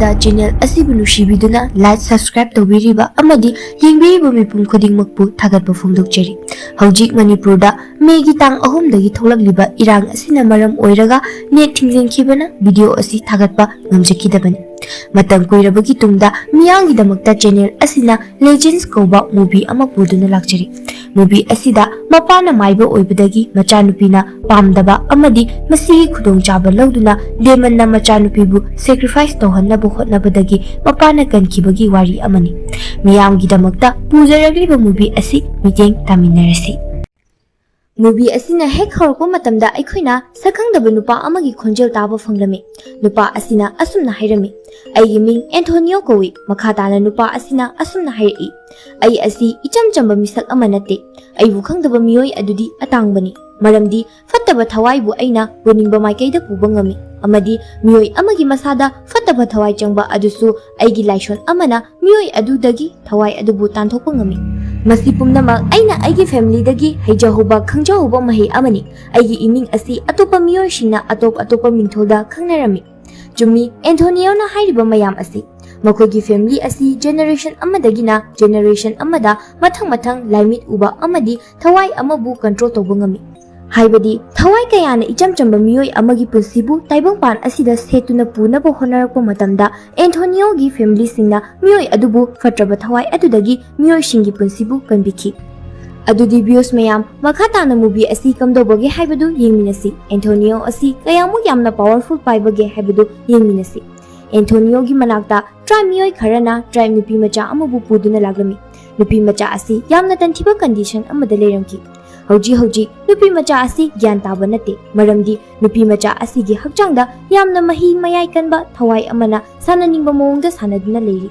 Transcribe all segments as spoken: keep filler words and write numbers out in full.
ꯗ channel ꯑꯁꯤꯕꯨ ꯅꯨꯡꯁꯤꯕꯤꯗꯨꯅ like, subscribe ꯇꯧꯕꯤꯔꯤꯕ ꯑꯃꯗꯤ ꯌꯦꯡꯕꯤꯔꯤꯕ ꯃꯤꯄꯨꯝ ꯈꯨꯗꯤꯡꯃꯛꯄꯨ ꯊꯥꯒꯠꯄ ꯐꯣꯡꯗꯣꯛꯆꯔꯤ꯫ ꯍꯧꯖꯤꯛ ꯃꯅꯤꯄꯨꯔꯗ ꯃꯦꯒꯤ ꯇꯥꯡ ꯑꯍꯨꯝꯗꯒꯤ ꯊꯣꯛꯂꯛꯂꯤꯕ ꯏꯔꯥꯡ ꯑꯁꯤꯅ ꯃꯔꯝ ꯑꯣꯏꯔꯒ ꯅꯦꯠ ꯊꯤꯡꯖꯤꯟꯈꯤꯕꯅ ꯚꯤꯗꯤꯑꯣ ꯑꯁꯤ ꯊꯥꯒꯠꯄ ꯉꯝꯖꯈꯤꯗꯕꯅꯤ꯫ ꯃꯇꯝ ꯀꯨꯏꯔꯕꯒꯤ ꯇꯨꯡꯗ ꯃꯤꯌꯥꯝꯒꯤꯗꯃꯛꯇ ꯆꯦꯅꯦꯜ ꯑꯁꯤꯅ ꯂꯦꯖꯦꯟꯁ ꯀꯧꯕ ꯃꯨꯚꯤ ꯑꯃ ꯄꯨꯗꯨꯅ ꯂꯥꯛꯆꯔꯤ꯫ ꯃꯨꯚꯤ ꯑꯁꯤꯗ ꯃꯄꯥꯅ ꯃꯥꯏꯕ ꯑꯣꯏꯕꯗꯒꯤ ꯃꯆꯥꯅꯨꯄꯤꯅ ꯄꯥꯝꯗꯕ ꯑꯃꯗꯤ ꯃꯁꯤꯒꯤ ꯈꯨꯗꯣꯡꯆꯥꯕ ꯂꯧꯗꯨꯅ ꯗꯦꯃꯟꯅ ꯃꯆꯥꯅꯨꯄꯤꯕꯨ ꯁꯦꯀ꯭ꯔꯤꯐꯥꯏꯁ ꯇꯧꯍꯟꯅꯕ ꯍꯣꯠꯅꯕꯗꯒꯤ ꯃꯄꯥꯅ ꯀꯟꯈꯤꯕꯒꯤ ꯋꯥꯔꯤ ꯑꯃꯅꯤ꯫ ꯃꯤꯌꯥꯝꯒꯤꯗꯃꯛꯇ ꯄꯨꯖꯔꯛꯂꯤꯕ ꯃꯨꯚꯤ ꯑꯁꯤ ꯃꯤꯠꯌꯦꯡ ꯇꯥꯃꯤꯟꯅꯔꯁꯤ꯫ ꯃꯨꯚꯤ ꯑꯁꯤꯅ ꯍꯦꯛ ꯍꯧꯔꯛꯄ ꯃꯇꯝꯗ ꯑꯩꯈꯣꯏꯅ ꯁꯛꯈꯪꯗꯕ ꯅꯨꯄꯥ ꯑꯃꯒꯤ ꯈꯣꯟꯖꯦꯜ ꯇꯥꯕ ꯐꯪꯂꯝꯃꯤ꯫ ꯅꯨꯄꯥ ꯑꯁꯤꯅ ꯑꯁꯨꯝꯅ ꯍꯥꯏꯔꯝꯃꯤ, "ꯑꯩꯒꯤ ꯃꯤꯡ ꯑꯦꯟꯊꯣꯅꯤꯌꯣ ꯀꯧꯏ꯫" ꯃꯈꯥ ꯇꯥꯅ ꯅꯨꯄꯥ ꯑꯁꯤꯅ ꯑꯁꯨꯝꯅ ꯍꯥꯏꯔꯛꯏ, "ꯑꯩ ꯑꯁꯤ ꯏꯆꯝ ꯆꯝꯕ ꯃꯤꯁꯛ ꯑꯃ ꯅꯠꯇꯦ꯫ ꯑꯩꯕꯨ ꯈꯪꯗꯕ ꯃꯤꯑꯣꯏ ꯑꯗꯨꯗꯤ ꯑꯇꯥꯡꯕꯅꯤ, ꯃꯔꯝꯗꯤ ꯐꯠꯇꯕ ꯊꯋꯥꯏꯕꯨ ꯑꯩꯅ ꯄꯨꯅꯤꯡꯕ ꯃꯥꯏꯀꯩꯗ ꯄꯨꯕ ꯉꯝꯃꯤ, ꯑꯃꯗꯤ ꯃꯤꯑꯣꯏ ꯑꯃꯒꯤ ꯃꯁꯥꯗ ꯐꯠꯇꯕ ꯊꯋꯥꯏ ꯆꯪꯕ ꯑꯗꯨꯁꯨ ꯑꯩꯒꯤ ꯂꯥꯏꯁꯣꯟ ꯑꯃꯅ ꯃꯤꯑꯣꯏ ꯑꯗꯨꯗꯒꯤ ꯊꯋꯥꯏ ꯑꯗꯨꯕꯨ ꯇꯥꯟꯊꯣꯛꯄ ꯉꯝꯃꯤ꯫ ꯃꯁꯤ ꯄꯨꯝꯅꯃꯛ ꯑꯩꯅ ꯑꯩꯒꯤ ꯐꯦꯃꯤꯂꯤꯗꯒꯤ ꯍꯩꯖꯍꯧꯕ ꯈꯪꯖꯍꯧꯕ ꯃꯍꯩ ꯑꯃꯅꯤ꯫ ꯑꯩꯒꯤ ꯏꯃꯤꯡ ꯑꯁꯤ ꯑꯇꯣꯞꯄ ꯃꯤꯑꯣꯏꯁꯤꯡꯅ ꯑꯇꯣꯞ ꯑꯇꯣꯞꯄ ꯃꯤꯡꯊꯣꯜꯗ ꯈꯪꯅꯔꯝꯃꯤ꯫" ꯆꯨꯝꯃꯤ, ꯑꯦꯟꯊꯣꯅꯤꯌꯣꯅ ꯍꯥꯏꯔꯤꯕ ꯃꯌꯥꯝ ꯑꯁꯤ꯫ ꯃꯈꯣꯏꯒꯤ ꯐꯦꯃꯤꯂꯤ ꯑꯁꯤ ꯖꯦꯅꯦꯔꯦꯁꯟ ꯑꯃꯗꯒꯤꯅ ꯖꯦꯅꯦꯔꯦꯁꯟ ꯑꯃꯗ ꯃꯊꯪ ꯃꯊꯪ ꯂꯥꯏꯃꯤꯠ ꯎꯕ ꯑꯃꯗꯤ ꯊꯋꯥꯏ ꯑꯃꯕꯨ ꯀꯟꯇ꯭ꯔꯣꯜ ꯇꯧꯕ ꯉꯝꯃꯤ꯫ ꯍꯥꯏꯕꯗꯤ, ꯊꯋꯥꯏ ꯀꯌꯥꯅ ꯏꯆꯝ ꯆꯝꯕ ꯃꯤꯑꯣꯏ ꯑꯃꯒꯤ ꯄꯨꯟꯁꯤꯕꯨ ꯇꯥꯏꯕꯪꯄꯥꯟ ꯑꯁꯤꯗ ꯁꯦꯠꯇꯨꯅ ꯄꯨꯅꯕ ꯍꯣꯠꯅꯔꯛꯄ ꯃꯇꯝꯗ, ꯑꯦꯟꯊꯣꯅꯤꯌꯣꯒꯤ ꯐꯦꯃꯤꯂꯤꯁꯤꯡꯅ ꯃꯤꯑꯣꯏ ꯑꯗꯨꯕꯨ ꯐꯠꯇ꯭ꯔꯕ ꯊꯋꯥꯏ ꯑꯗꯨꯗꯒꯤ ꯃꯤꯑꯣꯏꯁꯤꯡꯒꯤ ꯄꯨꯟꯁꯤꯕꯨ ꯀꯟꯕꯤꯈꯤ꯫ ꯑꯗꯨꯗꯤ ꯚ꯭ꯌꯨꯁ ꯃꯌꯥꯝ, ꯃꯈꯥ ꯇꯥꯅ ꯃꯨꯚꯤ ꯑꯁꯤ ꯀꯝꯗꯧꯕꯒꯦ ꯍꯥꯏꯕꯗꯨ ꯌꯦꯡꯃꯤꯟꯅꯁꯤ꯫ ꯑꯦꯟꯊꯣꯅꯤꯌꯣ ꯑꯁꯤ ꯀꯌꯥꯃꯨꯛ ꯌꯥꯝꯅ ꯄꯥꯋꯔꯐꯨꯜ ꯄꯥꯏꯕꯒꯦ ꯍꯥꯏꯕꯗꯨ ꯌꯦꯡꯃꯤꯟꯅꯁꯤ꯫ ꯑꯦꯟꯊꯣꯅꯤꯌꯣꯒꯤ ꯃꯅꯥꯛꯇ ꯇ꯭ꯔꯥꯏꯕ ꯃꯤꯑꯣꯏ ꯈꯔꯅ ꯇ꯭ꯔꯥꯏꯕ ꯅꯨꯄꯤ ꯃꯆꯥ ꯑꯃꯕꯨ ꯄꯨꯗꯨꯅ ꯂꯥꯛꯂꯝꯃꯤ꯫ ꯅꯨꯄꯤ ꯃꯆꯥ ꯑꯁꯤ ꯌꯥꯝꯅ ꯇꯟꯊꯤꯕ ꯀꯟꯗꯤꯁꯟ ꯑꯃꯗ ꯂꯩꯔꯝꯈꯤ꯫ ꯍꯧꯖꯤꯛ ꯍꯧꯖꯤꯛ ꯅꯨꯄꯤ ꯃꯆꯥ ꯑꯁꯤ ꯒ꯭ꯌꯥꯟ ꯇꯥꯕ ꯅꯠꯇꯦ, ꯃꯔꯝꯗꯤ ꯅꯨꯄꯤ ꯃꯆꯥ ꯑꯁꯤꯒꯤ ꯍꯛꯆꯥꯡꯗ ꯌꯥꯝꯅ ꯃꯍꯤ ꯃꯌꯥꯏ ꯀꯟꯕ ꯊꯋꯥꯏ ꯑꯃꯅ ꯁꯥꯟꯅꯅꯤꯡꯕ ꯃꯑꯣꯡꯗ ꯁꯥꯟꯅꯗꯨꯅ ꯂꯩꯔꯤ꯫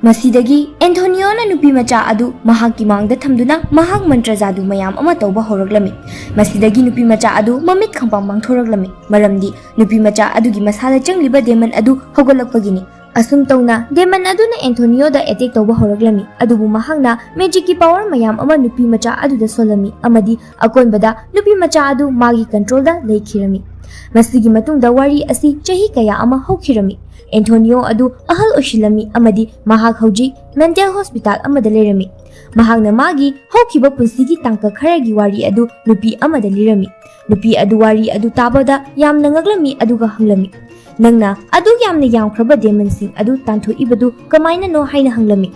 ꯃꯁꯤꯗꯒꯤ ꯑꯦꯟꯊꯣꯅꯤꯌꯣꯅ ꯅꯨꯄꯤ ꯃꯆꯥ ꯑꯗꯨ ꯃꯍꯥꯛꯀꯤ ꯃꯥꯡꯗ ꯊꯝꯗꯨꯅ ꯃꯍꯥꯛ ꯃꯟꯇ꯭ꯔ ꯖꯥꯗꯨ ꯃꯌꯥꯝ ꯑꯃ ꯇꯧꯕ ꯍꯧꯔꯛꯂꯝꯃꯤ꯫ ꯃꯁꯤꯗꯒꯤ ꯅꯨꯄꯤ ꯃꯆꯥ ꯑꯗꯨ ꯃꯃꯤꯠ ꯈꯪꯄꯥꯡ ꯄꯥꯡꯊꯣꯔꯛꯂꯝꯃꯤ, ꯃꯔꯝꯗꯤ ꯅꯨꯄꯤ ꯃꯆꯥ ꯑꯗꯨꯒꯤ ꯃꯁꯥꯗ ꯆꯪꯂꯤꯕ ꯗꯦꯃꯟ ꯑꯗꯨ ꯍꯧꯒꯠꯂꯛꯄꯒꯤꯅꯤ꯫ ꯑꯁꯨꯝ ꯇꯧꯅ demon ꯑꯗꯨꯅ ꯑꯦꯟꯊꯣꯅꯤꯌꯣꯗ attack ꯇꯧꯕ ꯍꯧꯔꯛꯂꯝꯃꯤ, ꯑꯗꯨꯕꯨ ꯃꯍꯥꯛꯅ magicꯀꯤ power ꯃꯌꯥꯝ ꯑꯃ ꯅꯨꯄꯤ ꯃꯆꯥ ꯑꯗꯨꯗ ꯁꯣꯜꯂꯝꯃꯤ ꯑꯃꯗꯤ ꯑꯀꯣꯟꯕꯗ ꯅꯨꯄꯤ ꯃꯆꯥ ꯑꯗꯨ ꯃꯥꯒꯤ controlꯗ ꯂꯩꯈꯤꯔꯝꯃꯤ꯫ ꯃꯁꯤꯒꯤ ꯃꯇꯨꯡꯗ ꯋꯥꯔꯤ ꯑꯁꯤ ꯆꯍꯤ ꯀꯌꯥ ꯑꯃ ꯍꯧꯈꯤꯔꯝꯃꯤ꯫ ꯑꯦꯟꯊꯣꯅꯤꯌꯣ ꯑꯗꯨ ꯑꯍꯜ ꯑꯣꯏꯁꯤꯜꯂꯝꯃꯤ ꯑꯃꯗꯤ ꯃꯍꯥꯛ ꯍꯧꯖꯤꯛ mental hospital ꯑꯃꯗ ꯂꯩꯔꯝꯃꯤ꯫ ꯃꯍꯥꯛꯅ ꯃꯥꯒꯤ ꯍꯧꯈꯤꯕ ꯄꯨꯟꯁꯤꯒꯤ ꯇꯥꯡꯀꯛ ꯈꯔꯒꯤ ꯋꯥꯔꯤ ꯑꯗꯨ ꯅꯨꯄꯤ ꯑꯃꯗ ꯂꯤꯔꯝꯃꯤ꯫ ꯅꯨꯄꯤ ꯑꯗꯨ ꯋꯥꯔꯤ ꯑꯗꯨ ꯇꯥꯕꯗ ꯌꯥꯝꯅ ꯉꯛꯂꯝꯃꯤ ꯑꯗꯨꯒ ꯍꯪꯂꯝꯃꯤ, "ꯅꯪꯅ ꯑꯗꯨꯛ ꯌꯥꯝꯅ ꯌꯥꯝꯈ꯭ꯔꯕ demonꯁꯤꯡ ꯑꯗꯨ ꯇꯥꯟꯊꯣꯛꯏꯕꯗꯨ ꯀꯃꯥꯏꯅꯅꯣ?" ꯍꯥꯏꯅ ꯍꯪꯂꯝꯃꯤ꯫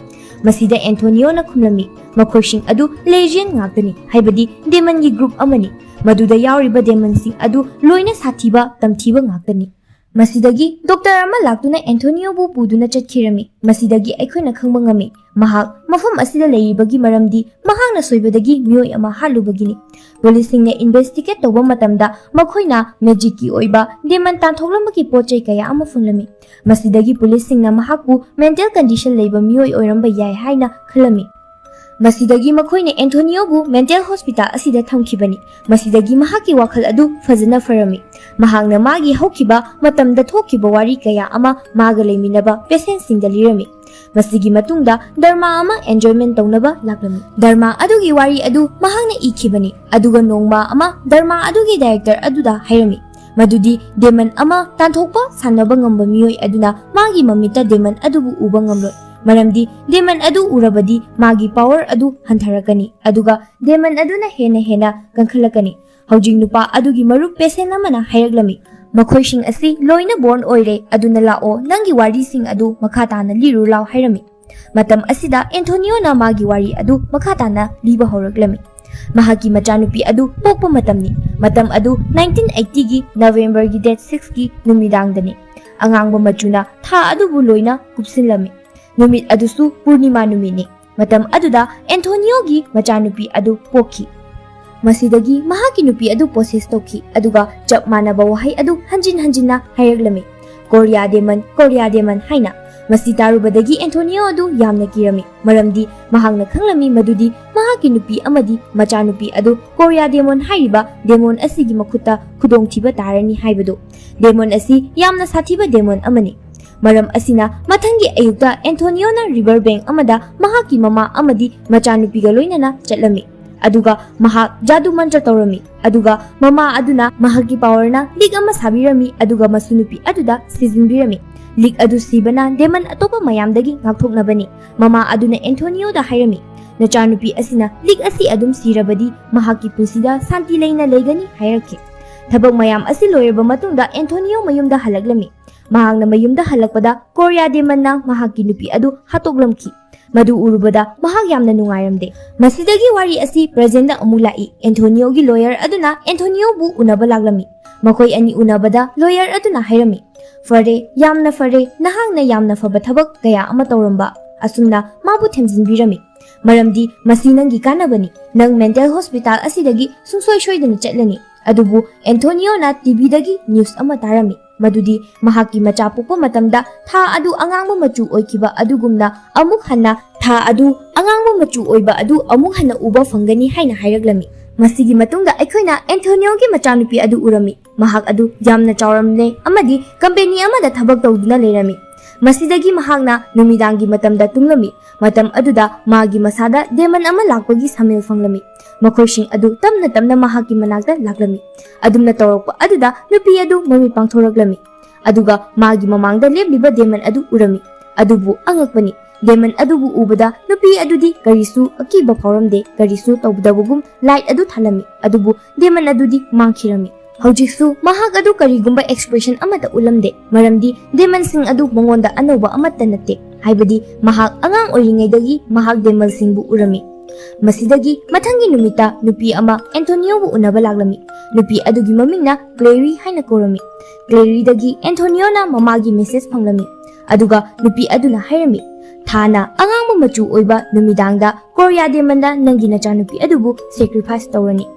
ꯃꯁꯤꯗ ꯑꯦꯟꯊꯣꯅꯤꯌꯣꯅ ꯈꯨꯝꯂꯝꯃꯤ, "ꯃꯈꯣꯏꯁꯤꯡ ꯑꯗꯨ legion ꯉꯥꯛꯇꯅꯤ, ꯍꯥꯏꯕꯗꯤ demonꯒꯤ group ꯑꯃꯅꯤ꯫ ꯃꯗꯨꯗ ꯌꯥꯎꯔꯤꯕ demonꯁꯤꯡ ꯑꯗꯨ ꯂꯣꯏꯅ ꯁꯥꯊꯤꯕ, ꯇꯝꯊꯤꯕ ꯉꯥꯛꯇꯅꯤ꯫" ꯃꯁꯤꯗꯒꯤ doctor ꯑꯃ ꯂꯥꯛꯇꯨꯅ ꯑꯦꯟꯊꯣꯅꯤꯌꯣꯕꯨ ꯄꯨꯗꯨꯅ ꯆꯠꯈꯤꯔꯝꯃꯤ꯫ ꯃꯁꯤꯗꯒꯤ ꯑꯩꯈꯣꯏꯅ ꯈꯪꯕ ꯉꯝꯃꯤ, ꯃꯍꯥꯛ ꯃꯐꯝ ꯑꯁꯤꯗ ꯂꯩꯔꯤꯕꯒꯤ ꯃꯔꯝꯗꯤ ꯃꯍꯥꯛꯅ ꯁꯣꯏꯕꯗꯒꯤ ꯃꯤꯑꯣꯏ ꯑꯃ ꯍꯥꯠꯂꯨꯕꯒꯤꯅꯤ꯫ ꯄꯨꯂꯤꯁꯁꯤꯡꯅ investigate ꯇꯧꯕ ꯃꯇꯝꯗ ꯃꯈꯣꯏꯅ magicꯀꯤ ꯑꯣꯏꯕ demon ꯇꯥꯟꯊꯣꯛꯂꯝꯕꯒꯤ ꯄꯣꯠ ꯆꯩ ꯀꯌꯥ ꯑꯃ ꯐꯪꯂꯝꯃꯤ꯫ ꯃꯁꯤꯗꯒꯤ ꯄꯨꯂꯤꯁꯁꯤꯡꯅ ꯃꯍꯥꯛꯄꯨ mental condition ꯂꯩꯕ ꯃꯤꯑꯣꯏ ꯑꯣꯏꯔꯝꯕ ꯌꯥꯏ ꯍꯥꯏꯅ ꯈꯜꯂꯝꯃꯤ꯫ ꯃꯁꯤꯗꯒꯤ ꯃꯈꯣꯏꯅ ꯑꯦꯟꯊꯣꯅꯤꯌꯣꯕꯨ mental hospital ꯑꯁꯤꯗ ꯊꯝꯈꯤꯕꯅꯤ꯫ ꯃꯁꯤꯗꯒꯤ ꯃꯍꯥꯛꯀꯤ ꯋꯥꯈꯜ ꯑꯗꯨ ꯐꯖꯅ ꯐꯔꯝꯃꯤ꯫ ꯃꯍꯥꯛꯅ ꯃꯥꯒꯤ ꯍꯧꯈꯤꯕ ꯃꯇꯝꯗ ꯊꯣꯛꯈꯤꯕ ꯋꯥꯔꯤ ꯀꯌꯥ ꯑꯃ ꯃꯥꯒ ꯂꯩꯃꯤꯟꯅꯕ patientꯁꯤꯡꯗ ꯂꯤꯔꯝꯃꯤ꯫ ꯃꯁꯤꯒꯤ ꯃꯇꯨꯡꯗ ꯙꯔꯃ ꯑꯃ enjoyment ꯇꯧꯅꯕ ꯂꯥꯛꯂꯝꯃꯤ꯫ ꯙꯔꯃ ꯑꯗꯨꯒꯤ ꯋꯥꯔꯤ ꯑꯗꯨ ꯃꯍꯥꯛꯅ ꯏꯈꯤꯕꯅꯤ, ꯑꯗꯨꯒ ꯅꯣꯡꯃ ꯑꯃ ꯙꯔꯃ ꯑꯗꯨꯒꯤ director ꯑꯗꯨꯗ ꯍꯥꯏꯔꯝꯃꯤ ꯃꯗꯨꯗꯤ demon ꯑꯃ ꯇꯥꯟꯊꯣꯛꯄ ꯁꯥꯟꯅꯕ ꯉꯝꯕ ꯃꯤꯑꯣꯏ ꯑꯗꯨꯅ ꯃꯥꯒꯤ ꯃꯃꯤꯠꯇ demon ꯑꯗꯨꯕꯨ ꯎꯕ ꯉꯝꯂꯣꯏ, ꯃꯔꯝꯗꯤ demon ꯑꯗꯨ ꯎꯔꯕꯗꯤ ꯃꯥꯒꯤ power ꯑꯗꯨ ꯍꯟꯊꯔꯛꯀꯅꯤ, ꯑꯗꯨꯒ demon ꯑꯗꯨꯅ ꯍꯦꯟꯅ ꯍꯦꯟꯅ ꯀꯟꯈꯠꯂꯛꯀꯅꯤ꯫ ꯍꯧꯖꯤꯛ ꯅꯨꯄꯥ ꯑꯗꯨꯒꯤ ꯃꯔꯨꯞ patient ꯑꯃꯅ ꯍꯥꯏꯔꯛꯂꯝꯃꯤ, "ꯃꯈꯣꯏꯁꯤꯡ ꯑꯁꯤ ꯂꯣꯏꯅ born ꯑꯣꯏꯔꯦ, ꯑꯗꯨꯅ ꯂꯥꯛꯑꯣ, ꯅꯪꯒꯤ ꯋꯥꯔꯤꯁꯤꯡ ꯑꯗꯨ ꯃꯈꯥ ꯇꯥꯅ ꯂꯤꯔꯨ ꯂꯥꯎ" ꯍꯥꯏꯔꯝꯃꯤ꯫ ꯃꯇꯝ ꯑꯁꯤꯗ ꯑꯦꯟꯊꯣꯅꯤꯌꯣꯅ ꯃꯥꯒꯤ ꯋꯥꯔꯤ ꯑꯗꯨ ꯃꯈꯥ ꯇꯥꯅ ꯂꯤꯕ ꯍꯧꯔꯛꯂꯝꯃꯤ꯫ ꯃꯍꯥꯛꯀꯤ ꯃꯆꯥꯅꯨꯄꯤ ꯑꯗꯨ ꯄꯣꯛꯄ ꯃꯇꯝꯅꯤ꯫ ꯃꯇꯝ ꯑꯗꯨ nineteen eightyꯒꯤ Novemberꯒꯤ date sixꯀꯤ ꯅꯨꯃꯤꯗꯥꯡꯗꯅꯤ꯫ ꯑꯉꯥꯡꯕ ꯃꯆꯨꯅ ꯊꯥ ꯑꯗꯨꯕꯨ ꯂꯣꯏꯅ ꯀꯨꯞꯁꯤꯜꯂꯝꯃꯤ꯫ ꯅꯨꯃꯤꯠ ꯑꯗꯨꯁꯨ ꯄꯨꯔꯅꯤꯃꯥ ꯅꯨꯃꯤꯠꯅꯤ꯫ ꯃꯇꯝ ꯑꯗꯨꯗ ꯑꯦꯟꯊꯣꯅꯤꯌꯣꯒꯤ ꯃꯆꯥꯅꯨꯄꯤ ꯑꯗꯨ ꯄꯣꯛꯈꯤ꯫ ꯃꯁꯤꯗꯒꯤ ꯃꯍꯥꯛꯀꯤ ꯅꯨꯄꯤ ꯑꯗꯨ possess ꯇꯧꯈꯤ, ꯑꯗꯨꯒ ꯆꯞ ꯃꯥꯟꯅꯕ ꯋꯥꯍꯩ ꯑꯗꯨ ꯍꯟꯖꯤꯟ ꯍꯟꯖꯤꯟꯅ ꯍꯥꯏꯔꯛꯂꯝꯃꯤ, "Korea demon, Korea demon" ꯍꯥꯏꯅ꯫ ꯃꯁꯤ ꯇꯥꯔꯨꯕꯗꯒꯤ ꯑꯦꯟꯊꯣꯅꯤꯌꯣ ꯑꯗꯨ ꯌꯥꯝꯅ ꯀꯤꯔꯝꯃꯤ, ꯃꯔꯝꯗꯤ ꯃꯍꯥꯛꯅ ꯈꯪꯂꯝꯃꯤ ꯃꯗꯨꯗꯤ ꯃꯍꯥꯛꯀꯤ ꯅꯨꯄꯤ ꯑꯃꯗꯤ ꯃꯆꯥꯅꯨꯄꯤ ꯑꯗꯨ Korea demon ꯍꯥꯏꯔꯤꯕ demon ꯑꯁꯤꯒꯤ ꯃꯈꯨꯠꯇ ꯈꯨꯗꯣꯡꯊꯤꯕ ꯇꯥꯔꯅꯤ ꯍꯥꯏꯕꯗꯨ꯫ Demon ꯑꯁꯤ ꯌꯥꯝꯅ ꯁꯥꯊꯤꯕ demon ꯑꯃꯅꯤ꯫ ꯃꯔꯝ ꯑꯁꯤꯅ, ꯃꯊꯪꯒꯤ ꯑꯌꯨꯛꯇ ꯑꯦꯟꯊꯣꯅꯤꯌꯣꯅ river bank ꯑꯃꯗ ꯃꯍꯥꯛꯀꯤ ꯃꯃꯥ ꯑꯃꯗꯤ ꯃꯆꯥꯅꯨꯄꯤꯒ ꯂꯣꯏꯅꯅ ꯆꯠꯂꯝꯃꯤ꯫ ꯑꯗꯨꯒ ꯃꯍꯥꯛ ꯖꯥꯗꯨ ꯃꯟꯇ꯭ꯔ ꯇꯧꯔꯝꯃꯤ꯫ ꯑꯗꯨꯒ ꯃꯃꯥ ꯑꯗꯨꯅ ꯃꯍꯥꯛꯀꯤ powerꯅ ꯂꯤꯛ ꯑꯃ ꯁꯥꯕꯤꯔꯝꯃꯤ, ꯑꯗꯨꯒ ꯃꯁꯨ ꯅꯨꯄꯤ ꯑꯗꯨꯗ ꯁꯤꯖꯤꯟꯕꯤꯔꯝꯃꯤ꯫ ꯂꯤꯛ ꯑꯗꯨ ꯁꯤꯕꯅ demon ꯑꯇꯣꯞꯄ ꯃꯌꯥꯝꯗꯒꯤ ꯉꯥꯛꯊꯣꯛꯅꯕꯅꯤ꯫ ꯃꯃꯥ ꯑꯗꯨꯅ ꯑꯦꯟꯊꯣꯅꯤꯌꯣꯗ ꯍꯥꯏꯔꯝꯃꯤ, "ꯅꯆꯥꯅꯨꯄꯤ ꯑꯁꯤꯅ ꯂꯤꯛ ꯑꯁꯤ ꯑꯗꯨꯝ ꯁꯤꯔꯕꯗꯤ ꯃꯍꯥꯛꯀꯤ ꯄꯨꯟꯁꯤꯗ ꯁꯥꯟꯇꯤ ꯂꯩꯅ ꯂꯩꯒꯅꯤ" ꯍꯥꯏꯔꯛꯈꯤ꯫ ꯊꯕꯛ ꯃꯌꯥꯝ ꯑꯁꯤ ꯂꯣꯏꯔꯕ ꯃꯇꯨꯡꯗ ꯑꯦꯟꯊꯣꯅꯤꯌꯣ ꯃꯌꯨꯝꯗ ꯍꯜꯂꯛꯂꯝꯃꯤ꯫ ꯃꯍꯥꯛꯅ ꯃꯌꯨꯝꯗ ꯍꯜꯂꯛꯄꯗ ꯀꯣꯔꯤꯌꯥ demonꯅ ꯃꯍꯥꯛꯀꯤ ꯅꯨꯄꯤ ꯑꯗꯨ ꯍꯥꯠꯇꯣꯛꯂꯝꯈꯤ꯫ ꯃꯗꯨ ꯎꯔꯨꯕꯗ ꯃꯍꯥꯛ ꯌꯥꯝꯅ ꯅꯨꯡꯉꯥꯏꯔꯝꯗꯦ꯫ ꯃꯁꯤꯗꯒꯤ ꯋꯥꯔꯤ ꯑꯁꯤ presentꯗ ꯑꯃꯨꯛ ꯂꯥꯛꯏ꯫ ꯑꯦꯟꯊꯣꯅꯤꯌꯣꯒꯤ lawyer ꯑꯗꯨꯅ ꯑꯦꯟꯊꯣꯅꯤꯌꯣꯕꯨ ꯎꯅꯕ ꯂꯥꯛꯂꯝꯃꯤ꯫ ꯃꯈꯣꯏ ꯑꯅꯤ ꯎꯅꯕꯗ lawyer ꯑꯗꯨꯅ ꯍꯥꯏꯔꯝꯃꯤ, "ꯐꯔꯦ, ꯌꯥꯝꯅ ꯐꯔꯦ, ꯅꯍꯥꯛꯅ ꯌꯥꯝꯅ ꯐꯕ ꯊꯕꯛ ꯀꯌꯥ ꯑꯃ ꯇꯧꯔꯝꯕ", ꯑꯁꯨꯝꯅ ꯃꯥꯕꯨ ꯊꯦꯝꯖꯤꯟꯕꯤꯔꯝꯃꯤ꯫ "ꯃꯔꯝꯗꯤ ꯃꯁꯤ ꯅꯪꯒꯤ ꯀꯥꯟꯅꯕꯅꯤ꯫ ꯅꯪ mental hospital ꯑꯁꯤꯗꯒꯤ ꯁꯨꯡꯁꯣꯏ ꯁꯣꯏꯗꯅ ꯆꯠꯂꯅꯤ"꯫ ꯑꯗꯨꯕꯨ ꯑꯦꯟꯊꯣꯅꯤꯌꯣꯅ TVꯗꯒꯤ news ꯑꯃ ꯇꯥꯔꯝꯃꯤ, ꯃꯗꯨꯗꯤ ꯃꯍꯥꯛꯀꯤ ꯃꯆꯥ ꯄꯣꯛꯄ ꯃꯇꯝꯗ ꯊꯥ ꯑꯗꯨ ꯑꯉꯥꯡꯕ ꯃꯆꯨ ꯑꯣꯏꯈꯤꯕ ꯑꯗꯨꯒꯨꯝꯅ ꯑꯃꯨꯛ ꯍꯟꯅ ꯊꯥ ꯑꯗꯨ ꯑꯉꯥꯡꯕ ꯃꯆꯨ ꯑꯣꯏꯕ ꯑꯗꯨ ꯑꯃꯨꯛ ꯍꯟꯅ ꯎꯕ ꯐꯪꯒꯅꯤ ꯍꯥꯏꯅ ꯍꯥꯏꯔꯛꯂꯝꯃꯤ꯫ ꯃꯁꯤꯒꯤ ꯃꯇꯨꯡꯗ ꯑꯩꯈꯣꯏꯅ ꯑꯦꯟꯊꯣꯅꯤꯌꯣꯒꯤ ꯃꯆꯥꯅꯨꯄꯤ ꯑꯗꯨ ꯎꯔꯝꯃꯤ꯫ ꯃꯍꯥꯛ ꯑꯗꯨ ꯌꯥꯝꯅ ꯆꯥꯎꯔꯝꯂꯦ ꯑꯃꯗꯤ company ꯑꯃꯗ ꯊꯕꯛ ꯇꯧꯗꯨꯅ ꯂꯩꯔꯝꯃꯤ꯫ ꯃꯁꯤꯗꯒꯤ ꯃꯍꯥꯛꯅ ꯅꯨꯃꯤꯗꯥꯡꯒꯤ ꯃꯇꯝꯗ ꯇꯨꯝꯂꯝꯃꯤ꯫ ꯃꯇꯝ ꯑꯗꯨꯗ ꯃꯥꯒꯤ ꯃꯁꯥꯗ demon ꯑꯃ ꯂꯥꯛꯄꯒꯤ ꯁꯃꯤꯜ ꯐꯪꯂꯝꯃꯤ꯫ ꯃꯈꯣꯏꯁꯤꯡ ꯑꯗꯨ ꯇꯞꯅ ꯇꯞꯅ ꯃꯍꯥꯛꯀꯤ ꯃꯅꯥꯛꯇ ꯂꯥꯛꯂꯝꯃꯤ꯫ ꯑꯗꯨꯝꯅ ꯇꯧꯔꯛꯄ ꯑꯗꯨꯗ ꯅꯨꯄꯤ ꯑꯗꯨ ꯃꯃꯤꯠ ꯄꯥꯡꯊꯣꯔꯛꯂꯝꯃꯤ꯫ ꯑꯗꯨꯒ ꯃꯥꯒꯤ ꯃꯃꯥꯡꯗ ꯂꯦꯞꯂꯤꯕ demon ꯑꯗꯨ ꯎꯔꯝꯃꯤ꯫ ꯑꯗꯨꯕꯨ ꯑꯉꯛꯄꯅꯤ, demon ꯑꯗꯨꯕꯨ ꯎꯕꯗ ꯅꯨꯄꯤ ꯑꯗꯨꯗꯤ ꯀꯔꯤꯁꯨ ꯑꯀꯤꯕ ꯐꯥꯎꯔꯝꯗꯦ꯫ ꯀꯔꯤꯁꯨ ꯇꯧꯗꯕꯒꯨꯝ light ꯑꯗꯨ ꯊꯥꯜꯂꯝꯃꯤ꯫ ꯑꯗꯨꯕꯨ demon ꯑꯗꯨꯗꯤ ꯃꯥꯡꯈꯤꯔꯝꯃꯤ꯫ ꯍꯧꯖꯤꯛꯁꯨ ꯃꯍꯥꯛ ꯑꯗꯨ ꯀꯔꯤꯒꯨꯝꯕ expression ꯑꯃꯠꯇ ꯎꯠꯂꯝꯗꯦ, ꯃꯔꯝꯗꯤ demonꯁꯤꯡ ꯑꯗꯨ ꯃꯉꯣꯟꯗ ꯑꯅꯧꯕ ꯑꯃꯠꯇ ꯅꯠꯇꯦ, ꯍꯥꯏꯕꯗꯤ ꯃꯍꯥꯛ ꯑꯉꯥꯡ ꯑꯣꯏꯔꯤꯉꯩꯗꯒꯤ ꯃꯍꯥꯛ demonꯁꯤꯡꯕꯨ ꯎꯔꯝꯃꯤ꯫ ꯃꯁꯤꯗꯒꯤ ꯃꯊꯪꯒꯤ ꯅꯨꯃꯤꯠꯇ ꯅꯨꯄꯤ ꯑꯃ ꯑꯦꯟꯊꯣꯅꯤꯌꯣꯕꯨ ꯎꯅꯕ ꯂꯥꯛꯂꯝꯃꯤ꯫ ꯅꯨꯄꯤ ꯑꯗꯨꯒꯤ ꯃꯃꯤꯡꯅ ꯀ꯭ꯂꯦꯔꯤ ꯍꯥꯏꯅ ꯀꯧꯔꯝꯃꯤ꯫ ꯀ꯭ꯂꯦꯔꯤꯗꯒꯤ ꯑꯦꯟꯊꯣꯅꯤꯌꯣꯅ ꯃꯃꯥꯒꯤ message ꯐꯪꯂꯝꯃꯤ, ꯑꯗꯨꯒ ꯅꯨꯄꯤ ꯑꯗꯨꯅ ꯍꯥꯏꯔꯝꯃꯤ, "ꯊꯥꯅ ꯑꯉꯥꯡꯕ ꯃꯆꯨ ꯑꯣꯏꯕ ꯅꯨꯃꯤꯗꯥꯡꯗ ꯀꯣꯔꯤꯌꯥ demonꯗ ꯅꯪꯒꯤ ꯅꯆꯥꯅꯨꯄꯤ ꯑꯗꯨꯕꯨ sacrifice ꯇꯧꯔꯅꯤ"꯫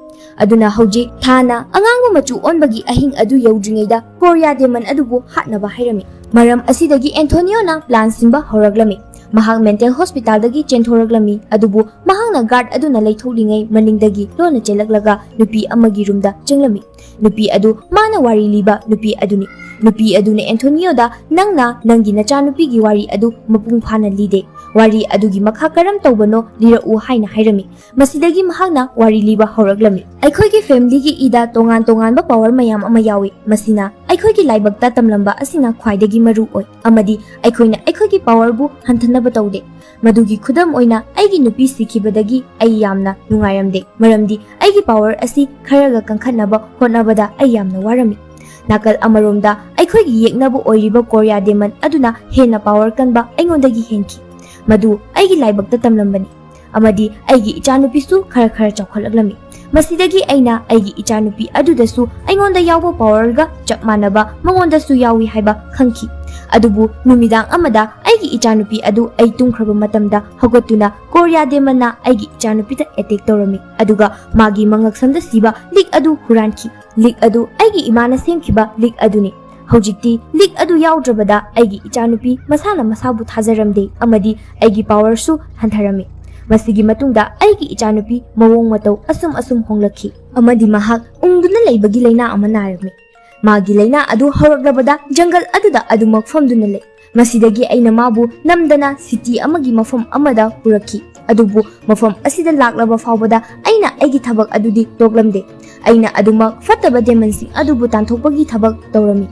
ꯑꯗꯨꯅ ꯍꯧꯖꯤꯛ ꯊꯥꯅ ꯑꯉꯥꯡꯕ ꯃꯆꯨ ꯑꯣꯟꯕꯒꯤ ꯑꯍꯤꯡ ꯑꯗꯨ ꯌꯧꯗ꯭ꯔꯤꯉꯩꯗ ꯀꯣꯔꯤꯌꯥ demon ꯑꯗꯨꯕꯨ ꯍꯥꯠꯅꯕ ꯍꯥꯏꯔꯝꯃꯤ꯫ ꯃꯔꯝ ꯑꯁꯤꯗꯒꯤ ꯑꯦꯟꯊꯣꯅꯤꯌꯣꯅ plan ꯁꯤꯟꯕ ꯍꯧꯔꯛꯂꯝꯃꯤ꯫ ꯃꯍꯥꯛ mental hospitalꯗꯒꯤ ꯆꯦꯟꯊꯣꯔꯛꯂꯝꯃꯤ, ꯑꯗꯨꯕꯨ ꯃꯍꯥꯛꯅ guard ꯑꯗꯨꯅ ꯂꯩꯊꯣꯛꯂꯤꯉꯩ ꯃꯅꯤꯡꯗꯒꯤ ꯂꯣꯟꯅ ꯆꯦꯜꯂꯛꯂꯒ ꯅꯨꯄꯤ ꯑꯃꯒꯤ roomꯗ ꯆꯪꯂꯝꯃꯤ꯫ ꯅꯨꯄꯤ ꯑꯗꯨ ꯃꯥꯅ ꯋꯥꯔꯤ ꯂꯤꯕ ꯅꯨꯄꯤ ꯑꯗꯨꯅꯤ꯫ ꯅꯨꯄꯤ ꯑꯗꯨꯅ ꯑꯦꯟꯊꯣꯅꯤꯌꯣꯗ, "ꯅꯪꯅ ꯅꯪꯒꯤ ꯅꯆꯥꯅꯨꯄꯤꯒꯤ ꯋꯥꯔꯤ ꯑꯗꯨ ꯃꯄꯨꯡ ꯐꯥꯅ ꯂꯤꯗꯦ꯫ ꯋꯥꯔꯤ ꯑꯗꯨꯒꯤ ꯃꯈꯥ ꯀꯔꯝ ꯇꯧꯕꯅꯣ ꯂꯤꯔꯛꯎ" ꯍꯥꯏꯅ ꯍꯥꯏꯔꯝꯃꯤ꯫ ꯃꯁꯤꯗꯒꯤ ꯃꯍꯥꯛꯅ ꯋꯥꯔꯤ ꯂꯤꯕ ꯍꯧꯔꯛꯂꯝꯃꯤ꯫ ꯑꯩꯈꯣꯏꯒꯤ ꯐꯦꯃꯤꯂꯤꯒꯤ ꯏꯗ ꯇꯣꯉꯥꯟ ꯇꯣꯉꯥꯟꯕ ꯄꯥꯋꯔ ꯃꯌꯥꯝ ꯑꯃ ꯌꯥꯎꯏ꯫ ꯃꯁꯤꯅ ꯑꯩꯈꯣꯏꯒꯤ ꯂꯥꯏꯕꯛꯇ ꯇꯝꯂꯝꯕ ꯑꯁꯤꯅ ꯈ꯭ꯋꯥꯏꯗꯒꯤ ꯃꯔꯨ ꯑꯣꯏ, ꯑꯃꯗꯤ ꯑꯩꯈꯣꯏꯅ ꯑꯩꯈꯣꯏꯒꯤ ꯄꯥꯋꯔꯕꯨ ꯍꯟꯊꯅꯕ ꯇꯧꯗꯦ꯫ ꯃꯗꯨꯒꯤ ꯈꯨꯗꯝ ꯑꯣꯏꯅ, ꯑꯩꯒꯤ ꯅꯨꯄꯤ ꯁꯤꯈꯤꯕꯗꯒꯤ ꯑꯩ ꯌꯥꯝꯅ ꯅꯨꯡꯉꯥꯏꯔꯝꯗꯦ, ꯃꯔꯝꯗꯤ ꯑꯩꯒꯤ ꯄꯥꯋꯔ ꯑꯁꯤ ꯈꯔꯒ ꯀꯟꯈꯠꯅꯕ ꯍꯣꯠꯅꯕꯗ ꯑꯩ ꯌꯥꯝꯅ ꯋꯥꯔꯝꯃꯤ꯫ ꯅꯥꯀꯜ ꯑꯃꯔꯣꯝꯗ, ꯑꯩꯈꯣꯏꯒꯤ ꯌꯦꯛꯅꯕ ꯑꯣꯏꯔꯤꯕ ꯀꯣꯔꯤꯌꯥ ꯗꯦꯃꯟ ꯑꯗꯨꯅ ꯍꯦꯟꯅ ꯄꯥꯋꯔ ꯀꯟꯕ ꯑꯩꯉꯣꯟꯗꯒꯤ ꯍꯦꯟꯈꯤ꯫ ꯃꯗꯨ ꯑꯩꯒꯤ ꯂꯥꯏꯕꯛꯇ ꯇꯝꯂꯝꯕꯅꯤ, ꯑꯃꯗꯤ ꯑꯩꯒꯤ ꯏꯆꯥꯅꯨꯄꯤꯁꯨ ꯈꯔ ꯈꯔ ꯆꯥꯎꯈꯠꯂꯛꯂꯝꯃꯤ꯫ ꯃꯁꯤꯗꯒꯤ ꯑꯩꯅ ꯑꯩꯒꯤ ꯏꯆꯥꯅꯨꯄꯤ ꯑꯗꯨꯗꯁꯨ ꯑꯩꯉꯣꯟꯗ ꯌꯥꯎꯕ ꯄꯥꯋꯔꯒ ꯆꯞ ꯃꯥꯟꯅꯕ ꯃꯉꯣꯟꯗꯁꯨ ꯌꯥꯎꯏ ꯍꯥꯏꯕ ꯈꯪꯈꯤ꯫ ꯑꯗꯨꯕꯨ ꯅꯨꯃꯤꯗꯥꯡ ꯑꯃꯗ ꯑꯩꯒꯤ ꯏꯆꯥꯅꯨꯄꯤ ꯑꯗꯨ ꯑꯩ ꯇꯨꯝꯈ꯭ꯔꯕ ꯃꯇꯝꯗ ꯍꯧꯒꯠꯇꯨꯅ ꯀꯣꯔꯤꯌꯥ ꯗꯦꯃꯟꯅ ꯑꯩꯒꯤ ꯏꯆꯥꯅꯨꯄꯤꯗ ꯑꯦꯇꯦꯛ ꯇꯧꯔꯝꯃꯤ, ꯑꯗꯨꯒ ꯃꯥꯒꯤ ꯃꯉꯛꯁꯝꯗ ꯁꯤꯕ ꯂꯤꯛ ꯑꯗꯨ ꯍꯨꯔꯥꯟꯈꯤ꯫ ꯂꯤꯛ ꯑꯗꯨ ꯑꯩꯒꯤ ꯏꯃꯥꯅ ꯁꯦꯝꯈꯤꯕ ꯂꯤꯛ ꯑꯗꯨꯅꯤ꯫ ꯍꯧꯖꯤꯛꯇꯤ ꯂꯤꯛ ꯑꯗꯨ ꯌꯥꯎꯗ꯭ꯔꯕꯗ ꯑꯩꯒꯤ ꯏꯆꯥꯅꯨꯄꯤ ꯃꯁꯥꯅ ꯃꯁꯥꯕꯨ ꯊꯥꯖꯔꯝꯗꯦ ꯑꯃꯗꯤ ꯑꯩꯒꯤ ꯄꯥꯋꯔꯁꯨ ꯍꯟꯊꯔꯝꯃꯤ꯫ ꯃꯁꯤꯒꯤ ꯃꯇꯨꯡꯗ ꯑꯩꯒꯤ ꯏꯆꯥꯅꯨꯄꯤ ꯃꯑꯣꯡ ꯃꯇꯧ ꯑꯁꯨꯝ ꯑꯁꯨꯝ ꯍꯣꯡꯂꯛꯈꯤ ꯑꯃꯗꯤ ꯃꯍꯥꯛ ꯎꯪꯗꯨꯅ ꯂꯩꯕꯒꯤ ꯂꯥꯏꯅꯥ ꯑꯃ ꯅꯥꯔꯝꯃꯤ꯫ ꯃꯥꯒꯤ ꯂꯥꯏꯅꯥ ꯑꯗꯨ ꯍꯧꯔꯛꯂꯕꯗ ꯖꯪꯒꯜ ꯑꯗꯨꯗ ꯑꯗꯨꯃꯛ ꯐꯝꯗꯨꯅ ꯂꯩ꯫ ꯃꯁꯤꯗꯒꯤ ꯑꯩꯅ ꯃꯥꯕꯨ ꯅꯝꯗꯅ ꯁꯤꯇꯤ ꯑꯃꯒꯤ ꯃꯐꯝ ꯑꯃꯗ ꯄꯨꯔꯛꯈꯤ꯫ ꯑꯗꯨꯕꯨ ꯃꯐꯝ ꯑꯁꯤꯗ ꯂꯥꯛꯂꯕ ꯐꯥꯎꯕꯗ ꯑꯩꯅ ꯑꯩꯒꯤ ꯊꯕꯛ ꯑꯗꯨꯗꯤ ꯇꯣꯛꯂꯝꯗꯦ꯫ ꯑꯩꯅ ꯑꯗꯨꯃꯛ ꯐꯠꯇꯕ ꯗꯦꯃꯟꯁꯤꯡ ꯑꯗꯨꯕꯨ ꯇꯥꯟꯊꯣꯛꯄꯒꯤ ꯊꯕꯛ ꯇꯧꯔꯝꯃꯤ꯫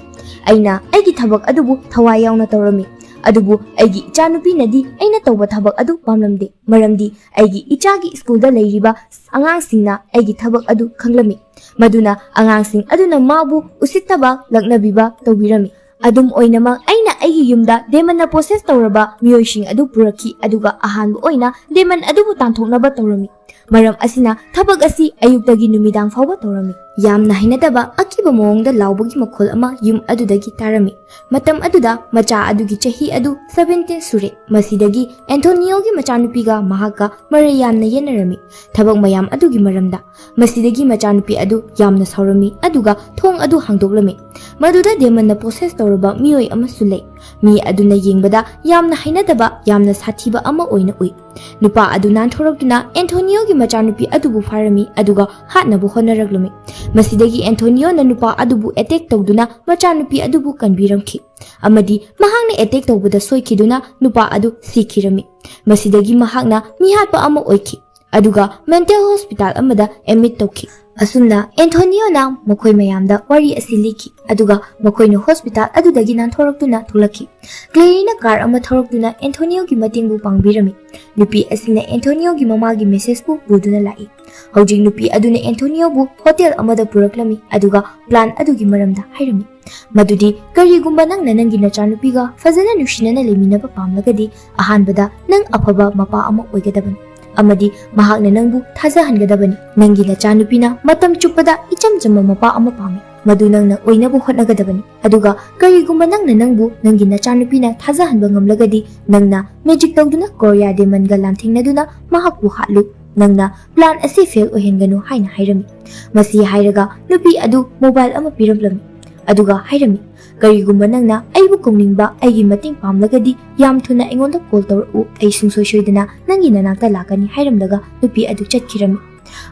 ꯑꯩꯅ ꯑꯩꯒꯤ ꯊꯕꯛ ꯑꯗꯨꯕꯨ ꯊꯋꯥꯏ ꯌꯥꯎꯅ ꯇꯧꯔꯝꯃꯤ꯫ ꯑꯗꯨꯕꯨ ꯑꯩꯒꯤ ꯏꯆꯥꯅꯨꯄꯤꯅꯗꯤ ꯑꯩꯅ ꯇꯧꯕ ꯊꯕꯛ ꯑꯗꯨ ꯄꯥꯝꯂꯝꯗꯦ, ꯃꯔꯝꯗꯤ ꯑꯩꯒꯤ ꯏꯆꯥꯒꯤ ꯁ꯭ꯀꯨꯜꯗ ꯂꯩꯔꯤꯕ ꯑꯉꯥꯡꯁꯤꯡꯅ ꯑꯩꯒꯤ ꯊꯕꯛ ꯑꯗꯨ ꯈꯪꯂꯝꯃꯤ꯫ ꯃꯗꯨꯅ ꯑꯉꯥꯡꯁꯤꯡ ꯑꯗꯨꯅ ꯃꯥꯕꯨ ꯎꯁꯤꯠꯇꯕ ꯂꯛꯅꯕꯤꯕ ꯇꯧꯕꯤꯔꯝꯃꯤ꯫ ꯑꯗꯨꯝ ꯑꯣꯏꯅꯃꯛ, ꯑꯩꯅ ꯑꯩꯒꯤ ꯌꯨꯝꯗ ꯗꯦꯃꯟꯅ ꯄꯣꯁꯦꯁ ꯇꯧꯔꯕ ꯃꯤꯑꯣꯏꯁꯤꯡ ꯑꯗꯨ ꯄꯨꯔꯛꯈꯤ, ꯑꯗꯨꯒ ꯑꯍꯥꯟꯕ ꯑꯣꯏꯅ ꯗꯦꯃꯟ ꯑꯗꯨꯕꯨ ꯇꯥꯟꯊꯣꯛꯅꯕ ꯇꯧꯔꯝꯃꯤ꯫ ꯃꯔꯝ ꯑꯁꯤꯅ ꯊꯕꯛ ꯑꯁꯤ ꯑꯌꯨꯛꯇꯒꯤ ꯅꯨꯃꯤꯗꯥꯡ ꯐꯥꯎꯕ ꯇꯧꯔꯝꯃꯤ꯫ ꯌꯥꯝꯅ ꯍꯩꯅꯗꯕ ꯑꯀꯤꯕ ꯃꯑꯣꯡꯗ ꯂꯥꯎꯕꯒꯤ ꯃꯈꯣꯜ ꯑꯃ ꯌꯨꯝ ꯑꯗꯨꯗꯒꯤ ꯇꯥꯔꯝꯃꯤ꯫ ꯃꯇꯝ ꯑꯗꯨꯗ ꯃꯆꯥ ꯑꯗꯨꯒꯤ ꯆꯍꯤ ꯑꯗꯨ ꯁꯚꯦꯟꯇꯤꯟ ꯁꯨꯔꯦ꯫ ꯃꯁꯤꯗꯒꯤ ꯑꯦꯟꯊꯣꯅꯤꯌꯣꯒꯤ ꯃꯆꯥꯅꯨꯄꯤꯒ ꯃꯍꯥꯛꯀ ꯃꯔꯩ ꯌꯥꯝꯅ ꯌꯦꯠꯅꯔꯝꯃꯤ, ꯊꯕꯛ ꯃꯌꯥꯝ ꯑꯗꯨꯒꯤ ꯃꯔꯝꯗ꯫ ꯃꯁꯤꯗꯒꯤ ꯃꯆꯥꯅꯨꯄꯤ ꯑꯗꯨ ꯌꯥꯝꯅ ꯁꯥꯎꯔꯝꯃꯤ, ꯑꯗꯨꯒ ꯊꯣꯡ ꯑꯗꯨ ꯍꯥꯡꯗꯣꯛꯂꯝꯃꯤ꯫ ꯃꯗꯨꯗ ꯗꯦꯃꯟꯅ ꯄꯣꯁꯦꯁ ꯇꯧꯔꯕ ꯃꯤꯑꯣꯏ ꯑꯃꯁꯨ ꯂꯩ꯫ ꯃꯤ ꯑꯗꯨꯅ ꯌꯦꯡꯕꯗ ꯌꯥꯝꯅ ꯍꯩꯅꯗꯕ, ꯌꯥꯝꯅ ꯁꯥꯊꯤꯕ ꯑꯃ ꯑꯣꯏꯅ ꯎꯏ꯫ ꯅꯨꯄꯥ ꯑꯗꯨ ꯅꯥꯟꯊꯣꯔꯛꯇꯨꯅ ꯑꯦꯟꯊꯣꯅꯤꯌꯣꯒꯤ ꯃꯆꯥꯅꯨꯄꯤ ꯑꯗꯨꯕꯨ ꯐꯥꯔꯝꯃꯤ, ꯑꯗꯨꯒ ꯍꯥꯠꯅꯕ ꯍꯣꯠꯅꯔꯛꯂꯝꯃꯤ꯫ ꯃꯁꯤꯗꯒꯤ ꯑꯦꯟꯊꯣꯅꯤꯌꯣꯅ ꯅꯨꯄꯥ ꯑꯗꯨꯕꯨ ꯑꯦꯇꯦꯛ ꯇꯧꯗꯨꯅ ꯃꯆꯥꯅꯨꯄꯤ ꯑꯗꯨꯕꯨ ꯀꯟꯕꯤꯔꯝꯈꯤ, ꯑꯃꯗꯤ ꯃꯍꯥꯛꯅ ꯑꯦꯇꯦꯛ ꯇꯧꯕꯗ ꯁꯣꯏꯈꯤꯗꯨꯅ ꯅꯨꯄꯥ ꯑꯗꯨ ꯁꯤꯈꯤꯔꯝꯃꯤ꯫ ꯃꯁꯤꯗꯒꯤ ꯃꯍꯥꯛꯅ ꯃꯤꯍꯥꯠꯄ ꯑꯃ ꯑꯣꯏꯈꯤ, ꯑꯗꯨꯒ ꯃꯦꯟꯇꯦꯜ ꯍꯣꯁꯄꯤꯇꯥꯜ ꯑꯃꯗ ꯑꯦꯗꯃꯤꯠ ꯇꯧꯈꯤ꯫ ꯑꯁꯨꯝꯅ ꯑꯦꯟꯊꯣꯅꯤꯌꯣꯅ ꯃꯈꯣꯏ ꯃꯌꯥꯝꯗ ꯋꯥꯔꯤ ꯑꯁꯤ ꯂꯤꯈꯤ, ꯑꯗꯨꯒ ꯃꯈꯣꯏꯅ ꯍꯣꯁꯄꯤꯇꯥꯜ ꯑꯗꯨꯗꯒꯤ ꯅꯥꯟꯊꯣꯔꯛꯇꯨꯅ ꯊꯣꯛꯂꯛꯈꯤ꯫ ꯀ꯭ꯂꯦꯔꯤꯅ ꯀꯥꯔ ꯑꯃ ꯊꯧꯔꯛꯇꯨꯅ ꯑꯦꯟꯊꯣꯅꯤꯌꯣꯒꯤ ꯃꯇꯦꯡꯕꯨ ꯄꯥꯡꯕꯤꯔꯝꯃꯤ꯫ ꯅꯨꯄꯤ ꯑꯁꯤꯅ ꯑꯦꯟꯊꯣꯅꯤꯌꯣꯒꯤ ꯃꯃꯥꯒꯤ ꯃꯦꯁꯦꯖꯄꯨ ꯄꯨꯗꯨꯅ ꯂꯥꯛꯏ꯫ ꯍꯧꯖꯤꯛ ꯅꯨꯄꯤ ꯑꯗꯨꯅ ꯑꯦꯟꯊꯣꯅꯤꯌꯣꯕꯨ ꯍꯣꯇꯦꯜ ꯑꯃꯗ ꯄꯨꯔꯛꯂꯝꯃꯤ, ꯑꯗꯨꯒ ꯄ꯭ꯂꯥꯟ ꯑꯗꯨꯒꯤ ꯃꯔꯝꯗ ꯍꯥꯏꯔꯝꯃꯤ, ꯃꯗꯨꯗꯤ ꯀꯔꯤꯒꯨꯝꯕ ꯅꯪꯅ ꯅꯪꯒꯤ ꯅꯆꯥꯅꯨꯄꯤꯒ ꯐꯖꯅ ꯅꯨꯡꯁꯤꯅꯅ ꯂꯩꯃꯤꯟꯅꯕ ꯄꯥꯝꯂꯒꯗꯤ, ꯑꯍꯥꯟꯕꯗ ꯅꯪ ꯑꯐꯕ ꯃꯄꯥ ꯑꯃ ꯑꯣꯏꯒꯗꯕꯅꯤ, ꯑꯃꯗꯤ ꯃꯍꯥꯛꯅ ꯅꯪꯕꯨ ꯊꯥꯖꯍꯟꯒꯗꯕꯅꯤ꯫ ꯅꯪꯒꯤ ꯅꯆꯥꯅꯨꯄꯤꯅ ꯃꯇꯝ ꯆꯨꯞꯄꯗ ꯏꯆꯝ ꯆꯝꯕ ꯃꯄꯥ ꯑꯃ ꯄꯥꯝꯃꯤ, ꯃꯗꯨ ꯅꯪꯅ ꯑꯣꯏꯅꯕ ꯍꯣꯠꯅꯒꯗꯕꯅꯤ꯫ ꯑꯗꯨꯒ ꯀꯔꯤꯒꯨꯝꯕ ꯅꯪꯅ ꯅꯪꯕꯨ ꯅꯪꯒꯤ ꯅꯆꯥꯅꯨꯄꯤꯅ ꯊꯥꯖꯍꯟꯕ ꯉꯝꯂꯒꯗꯤ, ꯅꯪꯅ ꯃꯦꯖꯤꯛ ꯇꯧꯗꯨꯅ ꯀꯣꯔꯤꯌꯥ ꯗꯦꯃꯟꯒ ꯂꯥꯟꯊꯦꯡꯅꯗꯨꯅ ꯃꯍꯥꯛꯄꯨ ꯍꯥꯠꯂꯨ꯫ ꯅꯪꯅ ꯄ꯭ꯂꯥꯟ ꯑꯁꯤ ꯐꯦꯜ ꯑꯣꯏꯍꯟꯒꯅꯨ ꯍꯥꯏꯅ ꯍꯥꯏꯔꯝꯃꯤ꯫ ꯃꯁꯤ ꯍꯥꯏꯔꯒ ꯅꯨꯄꯤ ꯑꯗꯨ ꯃꯣꯕꯥꯏꯜ ꯑꯃ ꯄꯤꯔꯝꯂꯝꯃꯤ, ꯑꯗꯨꯒ ꯍꯥꯏꯔꯝꯃꯤ, ꯀꯔꯤꯒꯨꯝꯕ ꯅꯪꯅ ꯑꯩꯕꯨ ꯀꯧꯅꯤꯡꯕ, ꯑꯩꯒꯤ ꯃꯇꯦꯡ ꯄꯥꯝꯂꯒꯗꯤ ꯌꯥꯝ ꯊꯨꯅ ꯑꯩꯉꯣꯟꯗ ꯀꯣꯜ ꯇꯧꯔꯛꯎ, ꯑꯩ ꯁꯨꯡꯁꯣꯏ ꯁꯣꯏꯗꯅ ꯅꯪꯒꯤ ꯅꯅꯥꯛꯇ ꯂꯥꯛꯀꯅꯤ ꯍꯥꯏꯔꯝꯂꯒ ꯅꯨꯄꯤ ꯑꯗꯨ ꯆꯠꯈꯤꯔꯝꯃꯤ꯫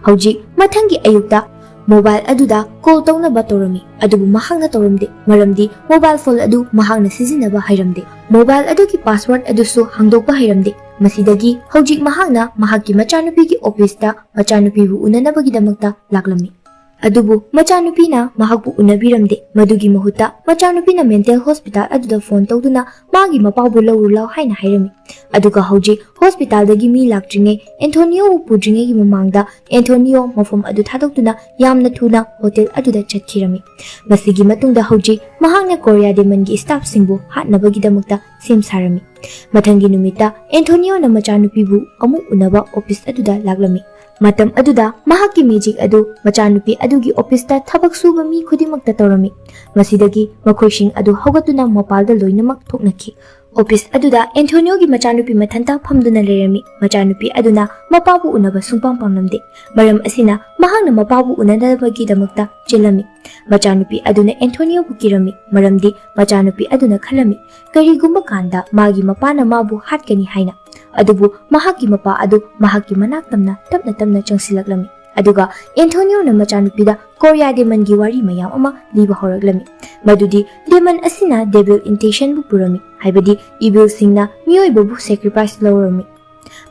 ꯍꯧꯖꯤꯛ ꯃꯊꯪꯒꯤ ꯑꯌꯨꯛꯇ ꯃꯣꯕꯥꯏꯜ ꯑꯗꯨꯗ ꯀꯣꯜ ꯇꯧꯅꯕ ꯇꯧꯔꯝꯃꯤ, ꯑꯗꯨꯕꯨ ꯃꯍꯥꯛꯅ ꯇꯧꯔꯝꯗꯦ, ꯃꯔꯝꯗꯤ ꯃꯣꯕꯥꯏꯜ ꯐꯣꯟ ꯑꯗꯨ ꯃꯍꯥꯛꯅ ꯁꯤꯖꯤꯟꯅꯕ ꯍꯩꯔꯝꯗꯦ꯫ ꯃꯣꯕꯥꯏꯜ ꯑꯗꯨꯒꯤ ꯄꯥꯁꯋꯥꯔꯗ ꯑꯗꯨꯁꯨ ꯍꯥꯡꯗꯣꯛꯄ ꯍꯩꯔꯝꯗꯦ꯫ ꯃꯁꯤꯗꯒꯤ ꯍꯧꯖꯤꯛ ꯃꯍꯥꯛꯅ ꯃꯍꯥꯛꯀꯤ ꯃꯆꯥꯅꯨꯄꯤꯒꯤ ꯑꯣꯐꯤꯁꯇ ꯃꯆꯥꯅꯨꯄꯤꯕꯨ ꯎꯅꯅꯕꯒꯤꯗꯃꯛꯇ ꯂꯥꯛꯂꯝꯃꯤ꯫ ꯑꯗꯨꯕꯨ ꯃꯆꯥꯅꯨꯄꯤꯅ ꯃꯍꯥꯛꯄꯨ ꯎꯅꯕꯤꯔꯝꯗꯦ꯫ ꯃꯗꯨꯒꯤ ꯃꯍꯨꯠꯇ ꯃꯆꯥꯅꯨꯄꯤꯅ ꯃꯦꯟꯇꯦꯜ ꯍꯣꯁꯄꯤꯇꯥꯜ ꯑꯗꯨꯗ ꯐꯣꯟ ꯇꯧꯗꯨꯅ ꯃꯥꯒꯤ ꯃꯄꯥꯕꯨ ꯂꯧꯔꯨ ꯂꯥꯎ ꯍꯥꯏꯅ ꯍꯥꯏꯔꯝꯃꯤ꯫ ꯑꯗꯨꯒ ꯍꯧꯖꯤꯛ ꯍꯣꯁꯄꯤꯇꯥꯜꯗꯒꯤ ꯃꯤ ꯂꯥꯛꯇ꯭ꯔꯤꯉꯩ, ꯑꯦꯟꯊꯣꯅꯤꯌꯣꯕꯨ ꯄꯨꯗ꯭ꯔꯤꯉꯩꯒꯤ ꯃꯃꯥꯡꯗ ꯑꯦꯟꯊꯣꯅꯤꯌꯣ ꯃꯐꯝ ꯑꯗꯨ ꯊꯥꯗꯣꯛꯇꯨꯅ ꯌꯥꯝꯅ ꯊꯨꯅ ꯍꯣꯇꯦꯜ ꯑꯗꯨꯗ ꯆꯠꯈꯤꯔꯝꯃꯤ꯫ ꯃꯁꯤꯒꯤ ꯃꯇꯨꯡꯗ ꯍꯧꯖꯤꯛ ꯃꯍꯥꯛꯅ ꯀꯣꯔꯤꯌꯥ ꯗꯦꯃꯟꯒꯤ ꯁ꯭ꯇꯥꯐꯁꯤꯡꯕꯨ ꯍꯥꯠꯅꯕꯒꯤꯗꯃꯛꯇ ꯁꯦꯝ ꯁꯥꯔꯝꯃꯤ꯫ ꯃꯊꯪꯒꯤ ꯅꯨꯃꯤꯠꯇ ꯑꯦꯟꯊꯣꯅꯤꯌꯣꯅ ꯃꯆꯥꯅꯨꯄꯤꯕꯨ ꯑꯃꯨꯛ ꯎꯅꯕ ꯑꯣꯐꯤꯁ ꯑꯗꯨꯗ ꯂꯥꯛꯂꯝꯃꯤ꯫ ꯃꯇꯝ ꯑꯗꯨꯗ ꯃꯍꯥꯛꯀꯤ ꯃꯦꯖꯤꯛ ꯑꯗꯨ ꯃꯆꯥꯅꯨꯄꯤ ꯑꯗꯨꯒꯤ ꯑꯣꯐꯤꯁꯇ ꯊꯕꯛ ꯁꯨꯕ ꯃꯤ ꯈꯨꯗꯤꯡꯃꯛꯇ ꯇꯧꯔꯝꯃꯤ꯫ ꯃꯁꯤꯗꯒꯤ ꯃꯈꯣꯏꯁꯤꯡ ꯑꯗꯨ ꯍꯧꯒꯠꯇꯨꯅ ꯃꯄꯥꯜꯗ ꯂꯣꯏꯅꯃꯛ ꯊꯣꯛꯅꯈꯤ꯫ ꯑꯣꯐꯤꯁ ꯑꯗꯨꯗ ꯑꯦꯟꯊꯣꯅꯤꯌꯣꯒꯤ ꯃꯆꯥꯅꯨꯄꯤ ꯃꯊꯟꯇ ꯐꯝꯗꯨꯅ ꯂꯩꯔꯝꯃꯤ꯫ ꯃꯆꯥꯅꯨꯄꯤ ꯑꯗꯨꯅ ꯃꯄꯥꯕꯨ ꯎꯅꯕ ꯁꯨꯡꯄꯥꯝ ꯄꯥꯝꯂꯝꯗꯦ꯫ ꯃꯔꯝ ꯑꯁꯤꯅ ꯃꯍꯥꯛꯅ ꯃꯄꯥꯕꯨ ꯎꯅꯅꯕꯒꯤꯗꯃꯛꯇ ꯆꯦꯜꯂꯝꯃꯤ꯫ ꯃꯆꯥꯅꯨꯄꯤ ꯑꯗꯨꯅ ꯑꯦꯟꯊꯣꯅꯤꯌꯣꯕꯨ ꯀꯤꯔꯝꯃꯤ, ꯃꯔꯝꯗꯤ ꯃꯆꯥꯅꯨꯄꯤ ꯑꯗꯨꯅ ꯈꯜꯂꯝꯃꯤ, ꯀꯔꯤꯒꯨꯝꯕ ꯀꯥꯟꯗ ꯃꯥꯒꯤ ꯃꯄꯥꯅ ꯃꯥꯕꯨ ꯍꯥꯠꯀꯅꯤ ꯍꯥꯏꯅ꯫ ꯑꯗꯨꯕꯨ ꯃꯍꯥꯛꯀꯤ ꯃꯄꯥ ꯑꯗꯨ ꯃꯍꯥꯛꯀꯤ ꯃꯅꯥꯛ ꯇꯝꯅ ꯇꯞꯅ ꯇꯞꯅ ꯆꯪꯁꯤꯜꯂꯛꯂꯝꯃꯤ꯫ ꯑꯗꯨꯒ ꯑꯦꯟꯊꯣꯅꯤꯌꯣꯅ ꯃꯆꯥꯅꯨꯄꯤꯗ ꯀꯣꯔꯤꯌꯥ ꯗꯦꯃꯟꯒꯤ ꯋꯥꯔꯤ ꯃꯌꯥꯝ ꯑꯃ ꯂꯤꯕ ꯍꯧꯔꯛꯂꯝꯃꯤ, ꯃꯗꯨꯗꯤ ꯗꯦꯃꯟ ꯑꯁꯤꯅ ꯗꯦꯚꯤꯜ ꯏꯟꯇꯦꯟꯁꯟꯕꯨ ꯄꯨꯔꯝꯃꯤ, ꯍꯥꯏꯕꯗꯤ ꯏꯚꯤꯜꯁꯤꯡꯅ ꯃꯤꯑꯣꯏꯕꯕꯨ ꯁꯦꯀ꯭ꯔꯤꯐꯥꯏꯁ ꯂꯧꯔꯝꯃꯤ꯫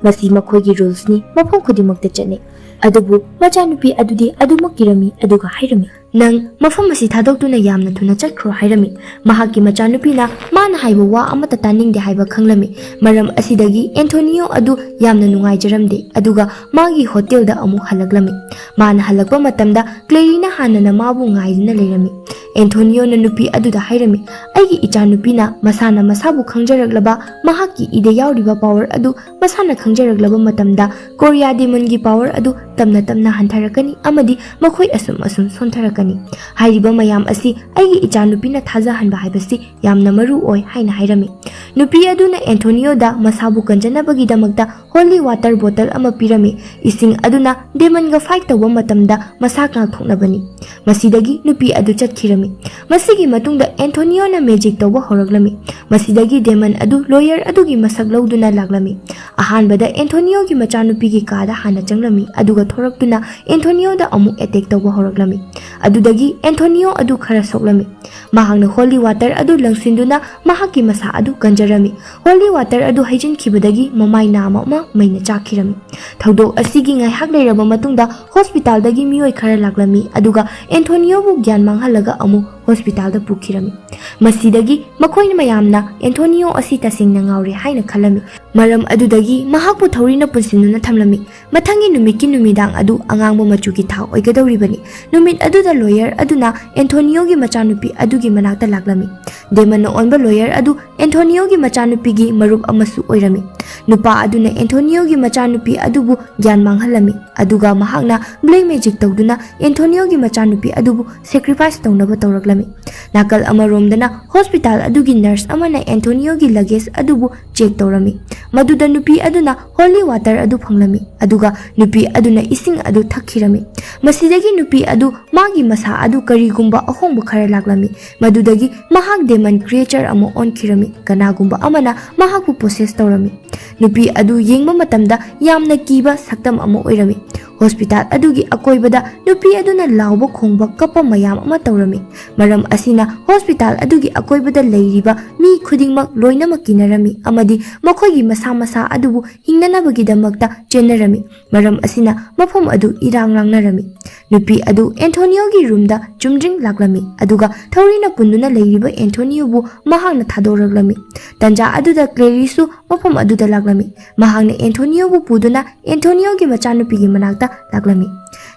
ꯃꯁꯤ ꯃꯈꯣꯏꯒꯤ ꯔꯨꯜꯁꯅꯤ, ꯃꯐꯝ ꯈꯨꯗꯤꯡꯃꯛꯇ ꯆꯠꯅꯩ꯫ ꯑꯗꯨꯕꯨ ꯃꯆꯥꯅꯨꯄꯤ ꯑꯗꯨꯗꯤ ꯑꯗꯨꯃꯛ ꯀꯤꯔꯝꯃꯤ, ꯑꯗꯨꯒ ꯍꯥꯏꯔꯝꯃꯤ, "ꯅꯪ ꯃꯐꯝ ꯑꯁꯤ ꯊꯥꯗꯣꯛꯇꯨꯅ ꯌꯥꯝꯅ ꯊꯨꯅ ꯆꯠꯈ꯭ꯔꯣ" ꯍꯥꯏꯔꯝꯃꯤ꯫ ꯃꯍꯥꯛꯀꯤ ꯃꯆꯥꯅꯨꯄꯤꯅ ꯃꯥꯅ ꯍꯥꯏꯕ ꯋꯥ ꯑꯃꯠꯇ ꯇꯥꯅꯤꯡꯗꯦ ꯍꯥꯏꯕ ꯈꯪꯂꯝꯃꯤ꯫ ꯃꯔꯝ ꯑꯁꯤꯗꯒꯤ ꯑꯦꯟꯊꯣꯅꯤꯌꯣ ꯑꯗꯨ ꯌꯥꯝꯅ ꯅꯨꯡꯉꯥꯏꯖꯔꯝꯗꯦ, ꯑꯗꯨꯒ ꯃꯥꯒꯤ ꯍꯣꯇꯦꯜꯗ ꯑꯃꯨꯛ ꯍꯜꯂꯛꯂꯝꯃꯤ꯫ ꯃꯥꯅ ꯍꯜꯂꯛꯄ ꯃꯇꯝꯗ ꯀ꯭ꯂꯦꯔꯤꯅ ꯍꯥꯟꯅꯅ ꯃꯥꯕꯨ ꯉꯥꯏꯗꯨꯅ ꯂꯩꯔꯝꯃꯤ꯫ ꯑꯦꯟꯊꯣꯅꯤꯌꯣꯅ ꯅꯨꯄꯤ ꯑꯗꯨꯗ ꯍꯥꯏꯔꯝꯃꯤ, "ꯑꯩꯒꯤ ꯏꯆꯥꯅꯨꯄꯤꯅ ꯃꯁꯥꯅ ꯃꯁꯥꯕꯨ ꯈꯪꯖꯔꯛꯂꯕ, ꯃꯍꯥꯛꯀꯤ ꯏꯗ ꯌꯥꯎꯔꯤꯕ ꯄꯥꯋꯔ ꯑꯗꯨ ꯃꯁꯥꯅ ꯈꯪꯖꯔꯛꯂꯕ ꯃꯇꯝꯗ, ꯀꯣꯔꯤꯌꯥ ꯗꯦꯃꯟꯒꯤ ꯄꯥꯋꯔ ꯑꯗꯨ ꯇꯞꯅ ꯇꯞꯅ ꯍꯟꯊꯔꯛꯀꯅꯤ ꯑꯃꯗꯤ ꯃꯈꯣꯏ ꯑꯁꯨꯝ ꯑꯁꯨꯝ ꯁꯣꯟꯊꯔꯛꯀꯅꯤ꯫ ꯍꯥꯏꯔꯤꯕ ꯃꯌꯥꯝ ꯑꯁꯤ ꯑꯩꯒꯤ ꯏꯆꯥꯅꯨꯄꯤꯅ ꯊꯥꯖꯍꯟꯕ ꯍꯥꯏꯕꯁꯤ ꯌꯥꯝꯅ ꯃꯔꯨ ꯑꯣꯏ" ꯍꯥꯏꯅ ꯍꯥꯏꯔꯝꯃꯤ꯫ ꯅꯨꯄꯤ ꯑꯗꯨꯅ ꯑꯦꯟꯊꯣꯅꯤꯌꯣꯗ ꯃꯁꯥꯕꯨ ꯀꯟꯖꯅꯕꯒꯤꯗꯃꯛꯇ ꯍꯣꯂꯤ ꯋꯥꯇꯔ ꯕꯣꯇꯜ ꯑꯃ ꯄꯤꯔꯝꯃꯤ꯫ ꯏꯁꯤꯡ ꯑꯗꯨꯅ ꯗꯦꯃꯟꯒ ꯐꯥꯏꯠ ꯇꯧꯕ ꯃꯇꯝꯗ ꯃꯁꯥ ꯉꯥꯛꯊꯣꯛꯅꯕꯅꯤ꯫ ꯃꯁꯤꯗꯒꯤ ꯅꯨꯄꯤ ꯑꯗꯨ ꯆꯠꯈꯤꯔꯝꯃꯤ꯫ ꯃꯁꯤꯒꯤ ꯃꯇꯨꯡꯗ ꯑꯦꯟꯊꯣꯅꯤꯌꯣꯅ ꯃꯦꯖꯤꯛ ꯇꯧꯕ ꯍꯧꯔꯛꯂꯝꯃꯤ꯫ ꯃꯁꯤꯗꯒꯤ ꯗꯦꯃꯟ ꯑꯗꯨ ꯂꯣꯌꯔ ꯑꯗꯨꯒꯤ ꯃꯁꯛ ꯂꯧꯗꯨꯅ ꯂꯥꯛꯂꯝꯃꯤ꯫ ꯑꯍꯥꯟꯕꯗ ꯑꯦꯟꯊꯣꯅꯤꯌꯣꯒꯤ ꯃꯆꯥꯅꯨꯄꯤꯒꯤ ꯀꯥꯗ ꯍꯥꯟꯅ ꯆꯪꯂꯝꯃꯤ, ꯑꯗꯨꯒ ꯊꯣꯔꯛꯇꯨꯅ ꯑꯦꯟꯊꯣꯅꯤꯌꯣꯗ ꯑꯃꯨꯛ ꯑꯦꯇꯦꯛ ꯇꯧꯕ ꯍꯧꯔꯛꯂꯝꯃꯤ꯫ ꯑꯗꯨꯗꯒꯤ ꯑꯦꯟꯊꯣꯅꯤꯌꯣ ꯑꯗꯨ ꯈꯔ ꯁꯣꯛꯂꯝꯃꯤ꯫ ꯃꯍꯥꯛꯅ ꯍꯣꯂꯤ ꯋꯥꯇꯔ ꯑꯗꯨ ꯂꯪꯁꯤꯟꯗꯨꯅ ꯃꯍꯥꯛꯀꯤ ꯃꯁꯥ ꯑꯗꯨ ꯀꯟꯖꯔꯝꯃꯤ꯫ ꯍꯣꯂꯤ ꯋꯥꯇꯔ ꯑꯗꯨ ꯍꯩꯖꯤꯟꯈꯤꯕꯗꯒꯤ ꯃꯃꯥꯏ ꯅꯥꯝꯃ ꯑꯃ ꯃꯩꯅ ꯆꯥꯛꯈꯤꯔꯝꯃꯤ꯫ ꯊꯧꯗꯣꯛ ꯑꯁꯤꯒꯤ ꯉꯥꯏꯍꯥꯛ ꯂꯩꯔꯕ ꯃꯇꯨꯡꯗ ꯍꯣꯁꯄꯤꯇꯥꯜꯗꯒꯤ ꯃꯤꯑꯣꯏ ꯈꯔ ꯂꯥꯛꯂꯝꯃꯤ, ꯑꯗꯨꯒ ꯑꯦꯟꯊꯣꯅꯤꯌꯣꯕꯨ ꯒ꯭ꯌꯥꯟ ꯃꯥꯡꯍꯜꯂꯒ ꯑꯃꯨꯛ ꯍꯣꯁꯄꯤꯇꯥꯜꯗ ꯄꯨꯈꯤꯔꯝꯃꯤ꯫ ꯃꯁꯤꯗꯒꯤ ꯃꯈꯣꯏ ꯃꯌꯥꯝꯅ ꯑꯦꯟꯊꯣꯅꯤꯌꯣ ꯑꯁꯤ ꯇꯁꯦꯡꯅ ꯉꯥꯎꯔꯦ ꯍꯥꯏꯅ ꯈꯜꯂꯝꯃꯤ꯫ ꯃꯔꯝ ꯑꯗꯨꯗꯒꯤ ꯃꯍꯥꯛꯄꯨ ꯊꯧꯔꯤꯅ ꯄꯨꯟꯁꯤꯟꯗꯨꯅ ꯊꯝꯂꯝꯃꯤ꯫ ꯃꯊꯪꯒꯤ ꯅꯨꯃꯤꯠꯀꯤ ꯅꯨꯃꯤꯗꯥꯡ ꯑꯗꯨ ꯑꯉꯥꯡꯕ ꯃꯆꯨꯒꯤ ꯊꯥ ꯑꯣꯏꯒꯗꯧꯔꯤꯕꯅꯤ꯫ ꯅꯨꯃꯤꯠ ꯑꯗꯨꯗ ꯂꯣꯌꯔ ꯑꯗꯨꯅ ꯑꯦꯟꯊꯣꯅꯤꯌꯣꯒꯤ ꯃꯆꯥꯅꯨꯄꯤ ꯑꯗꯨꯒꯤ ꯃꯅꯥꯛꯇ ꯂꯥꯛꯂꯝꯃꯤ꯫ ꯗꯦꯃꯟꯅ ꯑꯣꯟꯕ ꯂꯣꯌꯔ ꯑꯗꯨ ꯑꯦꯟꯊꯣꯅꯤꯌꯣꯒꯤ ꯃꯆꯥꯅꯨꯄꯤꯒꯤ ꯃꯔꯨꯞ ꯑꯃꯁꯨ ꯑꯣꯏꯔꯝꯃꯤ꯫ ꯅꯨꯄꯥ ꯑꯗꯨꯅ ꯑꯦꯟꯊꯣꯅꯤꯌꯣꯒꯤ ꯃꯆꯥꯅꯨꯄꯤ ꯑꯗꯨꯕꯨ ꯒ꯭ꯌꯥꯟ ꯃꯥꯡꯍꯜꯂꯝꯃꯤ, ꯑꯗꯨꯒ ꯃꯍꯥꯛꯅ ꯕ꯭ꯂꯦꯛ ꯃꯦꯖꯤꯛ ꯇꯧꯗꯨꯅ ꯑꯦꯟꯊꯣꯅꯤꯌꯣꯒꯤ ꯃꯆꯥꯅꯨꯄꯤ ꯑꯗꯨꯕꯨ ꯁꯦꯀ꯭ꯔꯤꯐꯥꯏꯁ ꯇꯧꯅꯕ ꯇꯧꯔꯛꯂꯝꯃꯤ꯫ ꯅꯥꯀꯜ ꯑꯃꯔꯣꯝꯗꯅ ꯍꯣꯁꯄꯤꯇꯥꯜ ꯑꯗꯨꯒꯤ ꯅꯔꯁ ꯑꯃꯅ ꯑꯦꯟꯊꯣꯅꯤꯌꯣꯒꯤ ꯂꯒꯦꯖ ꯑꯗꯨꯕꯨ ꯆꯦꯛ ꯇꯧꯔꯝꯃꯤ, ꯃꯗꯨꯗ ꯅꯨꯄꯤ ꯑꯗꯨꯅ ꯍꯣꯂꯤ ꯋꯥꯇꯔ ꯑꯗꯨ ꯐꯪꯂꯝꯃꯤ, ꯑꯗꯨꯒ ꯅꯨꯄꯤ ꯑꯗꯨꯅ ꯏꯁꯤꯡ ꯑꯗꯨ ꯊꯛꯈꯤꯔꯝꯃꯤ꯫ ꯃꯁꯤꯗꯒꯤ ꯅꯨꯄꯤ ꯑꯗꯨ ꯃꯥꯒꯤ ꯃꯁꯥ ꯑꯗꯨ ꯀꯔꯤꯒꯨꯝꯕ ꯑꯍꯣꯡꯕ ꯈꯔ ꯂꯥꯛꯂꯝꯃꯤ, ꯃꯗꯨꯗꯒꯤ ꯃꯍꯥꯛ ꯗꯦꯃꯟ ꯀ꯭ꯔꯤꯌꯦꯆꯔ ꯑꯃ ꯑꯣꯟꯈꯤꯔꯝꯃꯤ꯫ ꯀꯅꯥꯒꯨꯝꯕ ꯑꯃꯅ ꯃꯍꯥꯛꯄꯨ ꯄꯣꯁꯦꯁ ꯇꯧꯔꯝꯃꯤ꯫ ꯅꯨꯄꯤ ꯑꯗꯨ ꯌꯦꯡꯕ ꯃꯇꯝꯗ ꯌꯥꯝꯅ ꯀꯤꯕ ꯁꯛꯇꯝ ꯑꯃ ꯑꯣꯏꯔꯝꯃꯤ꯫ ꯍꯣꯁꯄꯤꯇꯥꯜ ꯑꯗꯨꯒꯤ ꯑꯀꯣꯏꯕꯗ ꯅꯨꯄꯤ ꯑꯗꯨꯅ ꯂꯥꯎꯕ ꯈꯣꯡꯕ ꯀꯞꯄ ꯃꯌꯥꯝ ꯑꯃ ꯇꯧꯔꯝꯃꯤ꯫ ꯃꯔꯝ ꯑꯁꯤꯅ ꯍꯣꯁꯄꯤꯇꯥꯜ ꯑꯗꯨꯒꯤ ꯑꯀꯣꯏꯕꯗ ꯂꯩꯔꯤꯕ ꯃꯤ ꯈꯨꯗꯤꯡꯃꯛ ꯂꯣꯏꯅꯃꯛ ꯀꯤꯅꯔꯝꯃꯤ ꯑꯃꯗꯤ ꯃꯈꯣꯏꯒꯤ ꯃꯁꯥ ꯃꯁꯥ ꯑꯗꯨꯕꯨ ꯍꯤꯡꯅꯅꯕꯒꯤꯗꯃꯛꯇ ꯆꯦꯟꯅꯔꯝꯃꯤ꯫ ꯃꯔꯝ ꯑꯁꯤꯅ ꯃꯐꯝ ꯑꯗꯨ ꯏꯔꯥꯡ ꯂꯥꯡꯅꯔꯝꯃꯤ꯫ ꯅꯨꯄꯤ ꯑꯗꯨ ꯑꯦꯟꯊꯣꯅꯤꯌꯣꯒꯤ ꯔꯨꯝꯗ ꯆꯨꯝꯗ꯭ꯔꯤꯡ ꯂꯥꯛꯂꯝꯃꯤ, ꯑꯗꯨꯒ ꯊꯧꯔꯤꯅ ꯄꯨꯟꯗꯨꯅ ꯂꯩꯔꯤꯕ ꯑꯦꯟꯊꯣꯅꯤꯌꯣꯕꯨ ꯃꯍꯥꯛꯅ ꯊꯥꯗꯣꯔꯛꯂꯝꯃꯤ꯫ ꯇꯟꯖꯥ ꯑꯗꯨꯗ ꯀ꯭ꯂꯦꯔꯤꯁꯁꯨ ꯃꯐꯝ ꯑꯗꯨꯗ ꯂꯥꯛꯂꯝꯃꯤ꯫ ꯃꯍꯥꯛꯅ ꯑꯦꯟꯊꯣꯅꯤꯌꯣꯕꯨ ꯄꯨꯗꯨꯅ ꯑꯦꯟꯊꯣꯅꯤꯌꯣꯒꯤ ꯃꯆꯥꯅꯨꯄꯤꯒꯤ ꯃꯅꯥꯛꯇ ꯂꯥꯛꯂꯝꯃꯤ꯫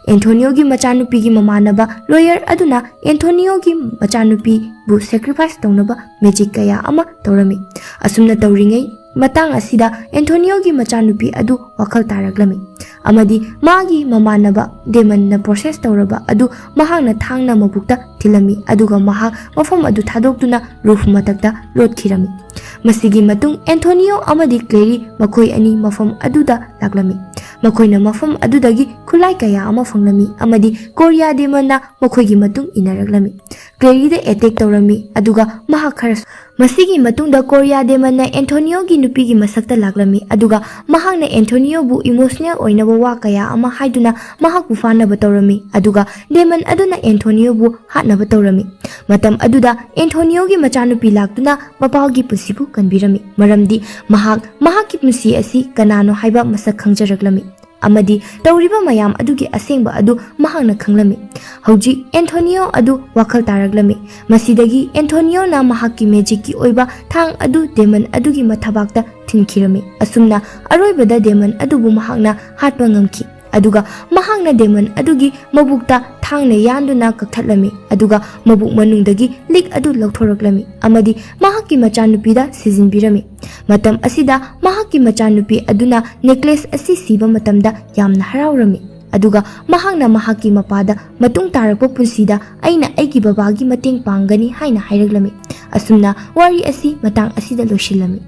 ꯑꯦꯟꯊꯣꯅꯤꯌꯣꯒꯤ ꯃꯆꯥꯅꯨꯄꯤꯒꯤ ꯃꯃꯥꯟꯅꯕ ꯂꯣꯌꯔ ꯑꯗꯨꯅ ꯑꯦꯟꯊꯣꯅꯤꯌꯣꯒꯤ ꯃꯆꯥꯅꯨꯄꯤꯕꯨ ꯁꯦꯀ꯭ꯔꯤꯐꯥꯏꯁ ꯇꯧꯅꯕ ꯃꯦꯖꯤꯛ ꯀꯌꯥ ꯑꯃ ꯇꯧꯔꯝꯃꯤ꯫ ꯑꯁꯨꯝꯅ ꯇꯧꯔꯤꯉꯩ ꯃꯇꯥꯡ ꯑꯁꯤꯗ ꯑꯦꯟꯊꯣꯅꯤꯌꯣꯒꯤ ꯃꯆꯥꯅꯨꯄꯤ ꯑꯗꯨ ꯋꯥꯈꯜ ꯇꯥꯔꯛꯂꯝꯃꯤ ꯑꯃꯗꯤ ꯃꯥꯒꯤ ꯃꯃꯥꯟꯅꯕ ꯗꯦꯃꯟꯅ ꯄ꯭ꯔꯣꯁꯦꯁ ꯇꯧꯔꯕ ꯑꯗꯨ ꯃꯍꯥꯛꯅ ꯊꯥꯡꯅ ꯃꯕꯨꯛꯇ ꯊꯤꯜꯂꯝꯃꯤ, ꯑꯗꯨꯒ ꯃꯍꯥꯛ ꯃꯐꯝ ꯑꯗꯨ ꯊꯥꯗꯣꯛꯇꯨꯅ ꯔꯨꯐ ꯃꯊꯛꯇ ꯂꯣꯠꯈꯤꯔꯝꯃꯤ꯫ ꯃꯁꯤꯒꯤ ꯃꯇꯨꯡ ꯑꯦꯟꯊꯣꯅꯤꯌꯣ ꯑꯃꯗꯤ ꯀ꯭ꯂꯦꯔꯤ ꯃꯈꯣꯏ ꯑꯅꯤ ꯃꯐꯝ ꯑꯗꯨꯗ ꯂꯥꯛꯂꯝꯃꯤ꯫ ꯃꯈꯣꯏꯅ ꯃꯐꯝ ꯑꯗꯨꯗꯒꯤ ꯈꯨꯠꯂꯥꯏ ꯀꯌꯥ ꯑꯃ ꯐꯪꯂꯝꯃꯤ ꯑꯃꯗꯤ ꯀꯣꯔꯤꯌꯥ ꯗꯦꯃꯟꯅ ꯃꯈꯣꯏꯒꯤ ꯃꯇꯨꯡ ꯏꯟꯅꯔꯛꯂꯝꯃꯤ꯫ ꯀ꯭ꯂꯦꯔꯤꯗ ꯑꯦꯇꯦꯛ ꯇꯧꯔꯝꯃꯤ, ꯑꯗꯨꯒ ꯃꯍꯥꯛ ꯈꯔ ꯃꯁꯤꯒꯤ ꯃꯇꯨꯡꯗ ꯀꯣꯔꯤꯌꯥ ꯗꯦꯃꯟꯅ ꯑꯦꯟꯊꯣꯅꯤꯌꯣꯒꯤ ꯅꯨꯄꯤꯒꯤ ꯃꯁꯛꯇ ꯂꯥꯛꯂꯝꯃꯤ, ꯑꯗꯨꯒ ꯃꯍꯥꯛꯅ ꯑꯦꯟꯊꯣꯅꯤꯌꯣꯕꯨ ꯏꯃꯣꯁꯅꯦꯜ ꯑꯣꯏꯅꯕ ꯋꯥ ꯀꯌꯥ ꯑꯃ ꯍꯥꯏꯗꯨꯅ ꯃꯍꯥꯛꯄꯨ ꯐꯥꯅꯕ ꯇꯧꯔꯝꯃꯤ, ꯑꯗꯨꯒ ꯗꯦꯃꯟ ꯑꯗꯨꯅ ꯑꯦꯟꯊꯣꯅꯤꯌꯣꯕꯨ ꯍꯥꯠꯅꯕ ꯇꯧꯔꯝꯃꯤ꯫ ꯃꯇꯝ ꯑꯗꯨꯗ ꯑꯦꯟꯊꯣꯅꯤꯌꯣꯒꯤ ꯃꯆꯥꯅꯨꯄꯤ ꯂꯥꯛꯇꯨꯅ ꯃꯄꯥꯒꯤ ꯄꯨꯟꯁꯤꯕꯨ ꯀꯟꯕꯤꯔꯝꯃꯤ, ꯃꯔꯝꯗꯤ ꯃꯍꯥꯛ ꯃꯍꯥꯛꯀꯤ ꯄꯨꯟꯁꯤ ꯑꯁꯤ ꯀꯅꯥꯅꯣ ꯍꯥꯏꯕ ꯃꯁꯛ ꯈꯪꯖꯔꯛꯂꯝꯃꯤ ꯑꯃꯗꯤ ꯇꯧꯔꯤꯕ ꯃꯌꯥꯝ ꯑꯗꯨꯒꯤ ꯑꯁꯦꯡꯕ ꯑꯗꯨ ꯃꯍꯥꯛꯅ ꯈꯪꯂꯝꯃꯤ꯫ ꯍꯧꯖꯤꯛ ꯑꯦꯟꯊꯣꯅꯤꯌꯣ ꯑꯗꯨ ꯋꯥꯈꯜ ꯇꯥꯔꯛꯂꯝꯃꯤ꯫ ꯃꯁꯤꯗꯒꯤ ꯑꯦꯟꯊꯣꯅꯤꯌꯣꯅ ꯃꯍꯥꯛꯀꯤ ꯃꯦꯖꯤꯛꯀꯤ ꯑꯣꯏꯕ ꯊꯥꯡ ꯑꯗꯨ ꯗꯦꯃꯟ ꯑꯗꯨꯒꯤ ꯃꯊꯕꯥꯛꯇ ꯊꯤꯟꯈꯤꯔꯝꯃꯤ꯫ ꯑꯁꯨꯝꯅ ꯑꯔꯣꯏꯕꯗ ꯗꯦꯃꯟ ꯑꯗꯨꯕꯨ ꯃꯍꯥꯛꯅ ꯍꯥꯠꯄ ꯉꯝꯈꯤ꯫ ꯑꯗꯨꯒ ꯃꯍꯥꯛꯅ ꯗꯦꯃꯟ ꯑꯗꯨꯒꯤ ꯃꯕꯨꯛꯇ ꯊꯥꯡꯅ ꯌꯥꯟꯗꯨꯅ ꯀꯛꯊꯠꯂꯝꯃꯤ, ꯑꯗꯨꯒ ꯃꯕꯨꯛ ꯃꯅꯨꯡꯗꯒꯤ ꯂꯤꯛ ꯑꯗꯨ ꯂꯧꯊꯣꯔꯛꯂꯝꯃꯤ ꯑꯃꯗꯤ ꯃꯍꯥꯛꯀꯤ ꯃꯆꯥꯅꯨꯄꯤꯗ ꯁꯤꯖꯤꯟꯕꯤꯔꯝꯃꯤ꯫ ꯃꯇꯝ ꯑꯁꯤꯗ ꯃꯍꯥꯛꯀꯤ ꯃꯆꯥꯅꯨꯄꯤ ꯑꯗꯨꯅ ꯅꯦꯀ꯭ꯂꯦꯁ ꯑꯁꯤ ꯁꯤꯕ ꯃꯇꯝꯗ ꯌꯥꯝꯅ ꯍꯔꯥꯎꯔꯝꯃꯤ, ꯑꯗꯨꯒ ꯃꯍꯥꯛꯅ ꯃꯍꯥꯛꯀꯤ ꯃꯄꯥꯗ ꯃꯇꯨꯡ ꯇꯥꯔꯛꯄ ꯄꯨꯟꯁꯤꯗ ꯑꯩꯅ ꯑꯩꯒꯤ ꯕꯕꯥꯒꯤ ꯃꯇꯦꯡ ꯄꯥꯡꯒꯅꯤ ꯍꯥꯏꯅ ꯍꯥꯏꯔꯛꯂꯝꯃꯤ꯫ ꯑꯁꯨꯝꯅ ꯋꯥꯔꯤ ꯑꯁꯤ ꯃꯇꯥꯡ ꯑꯁꯤꯗ ꯂꯣꯏꯁꯤꯜꯂꯝꯃꯤ꯫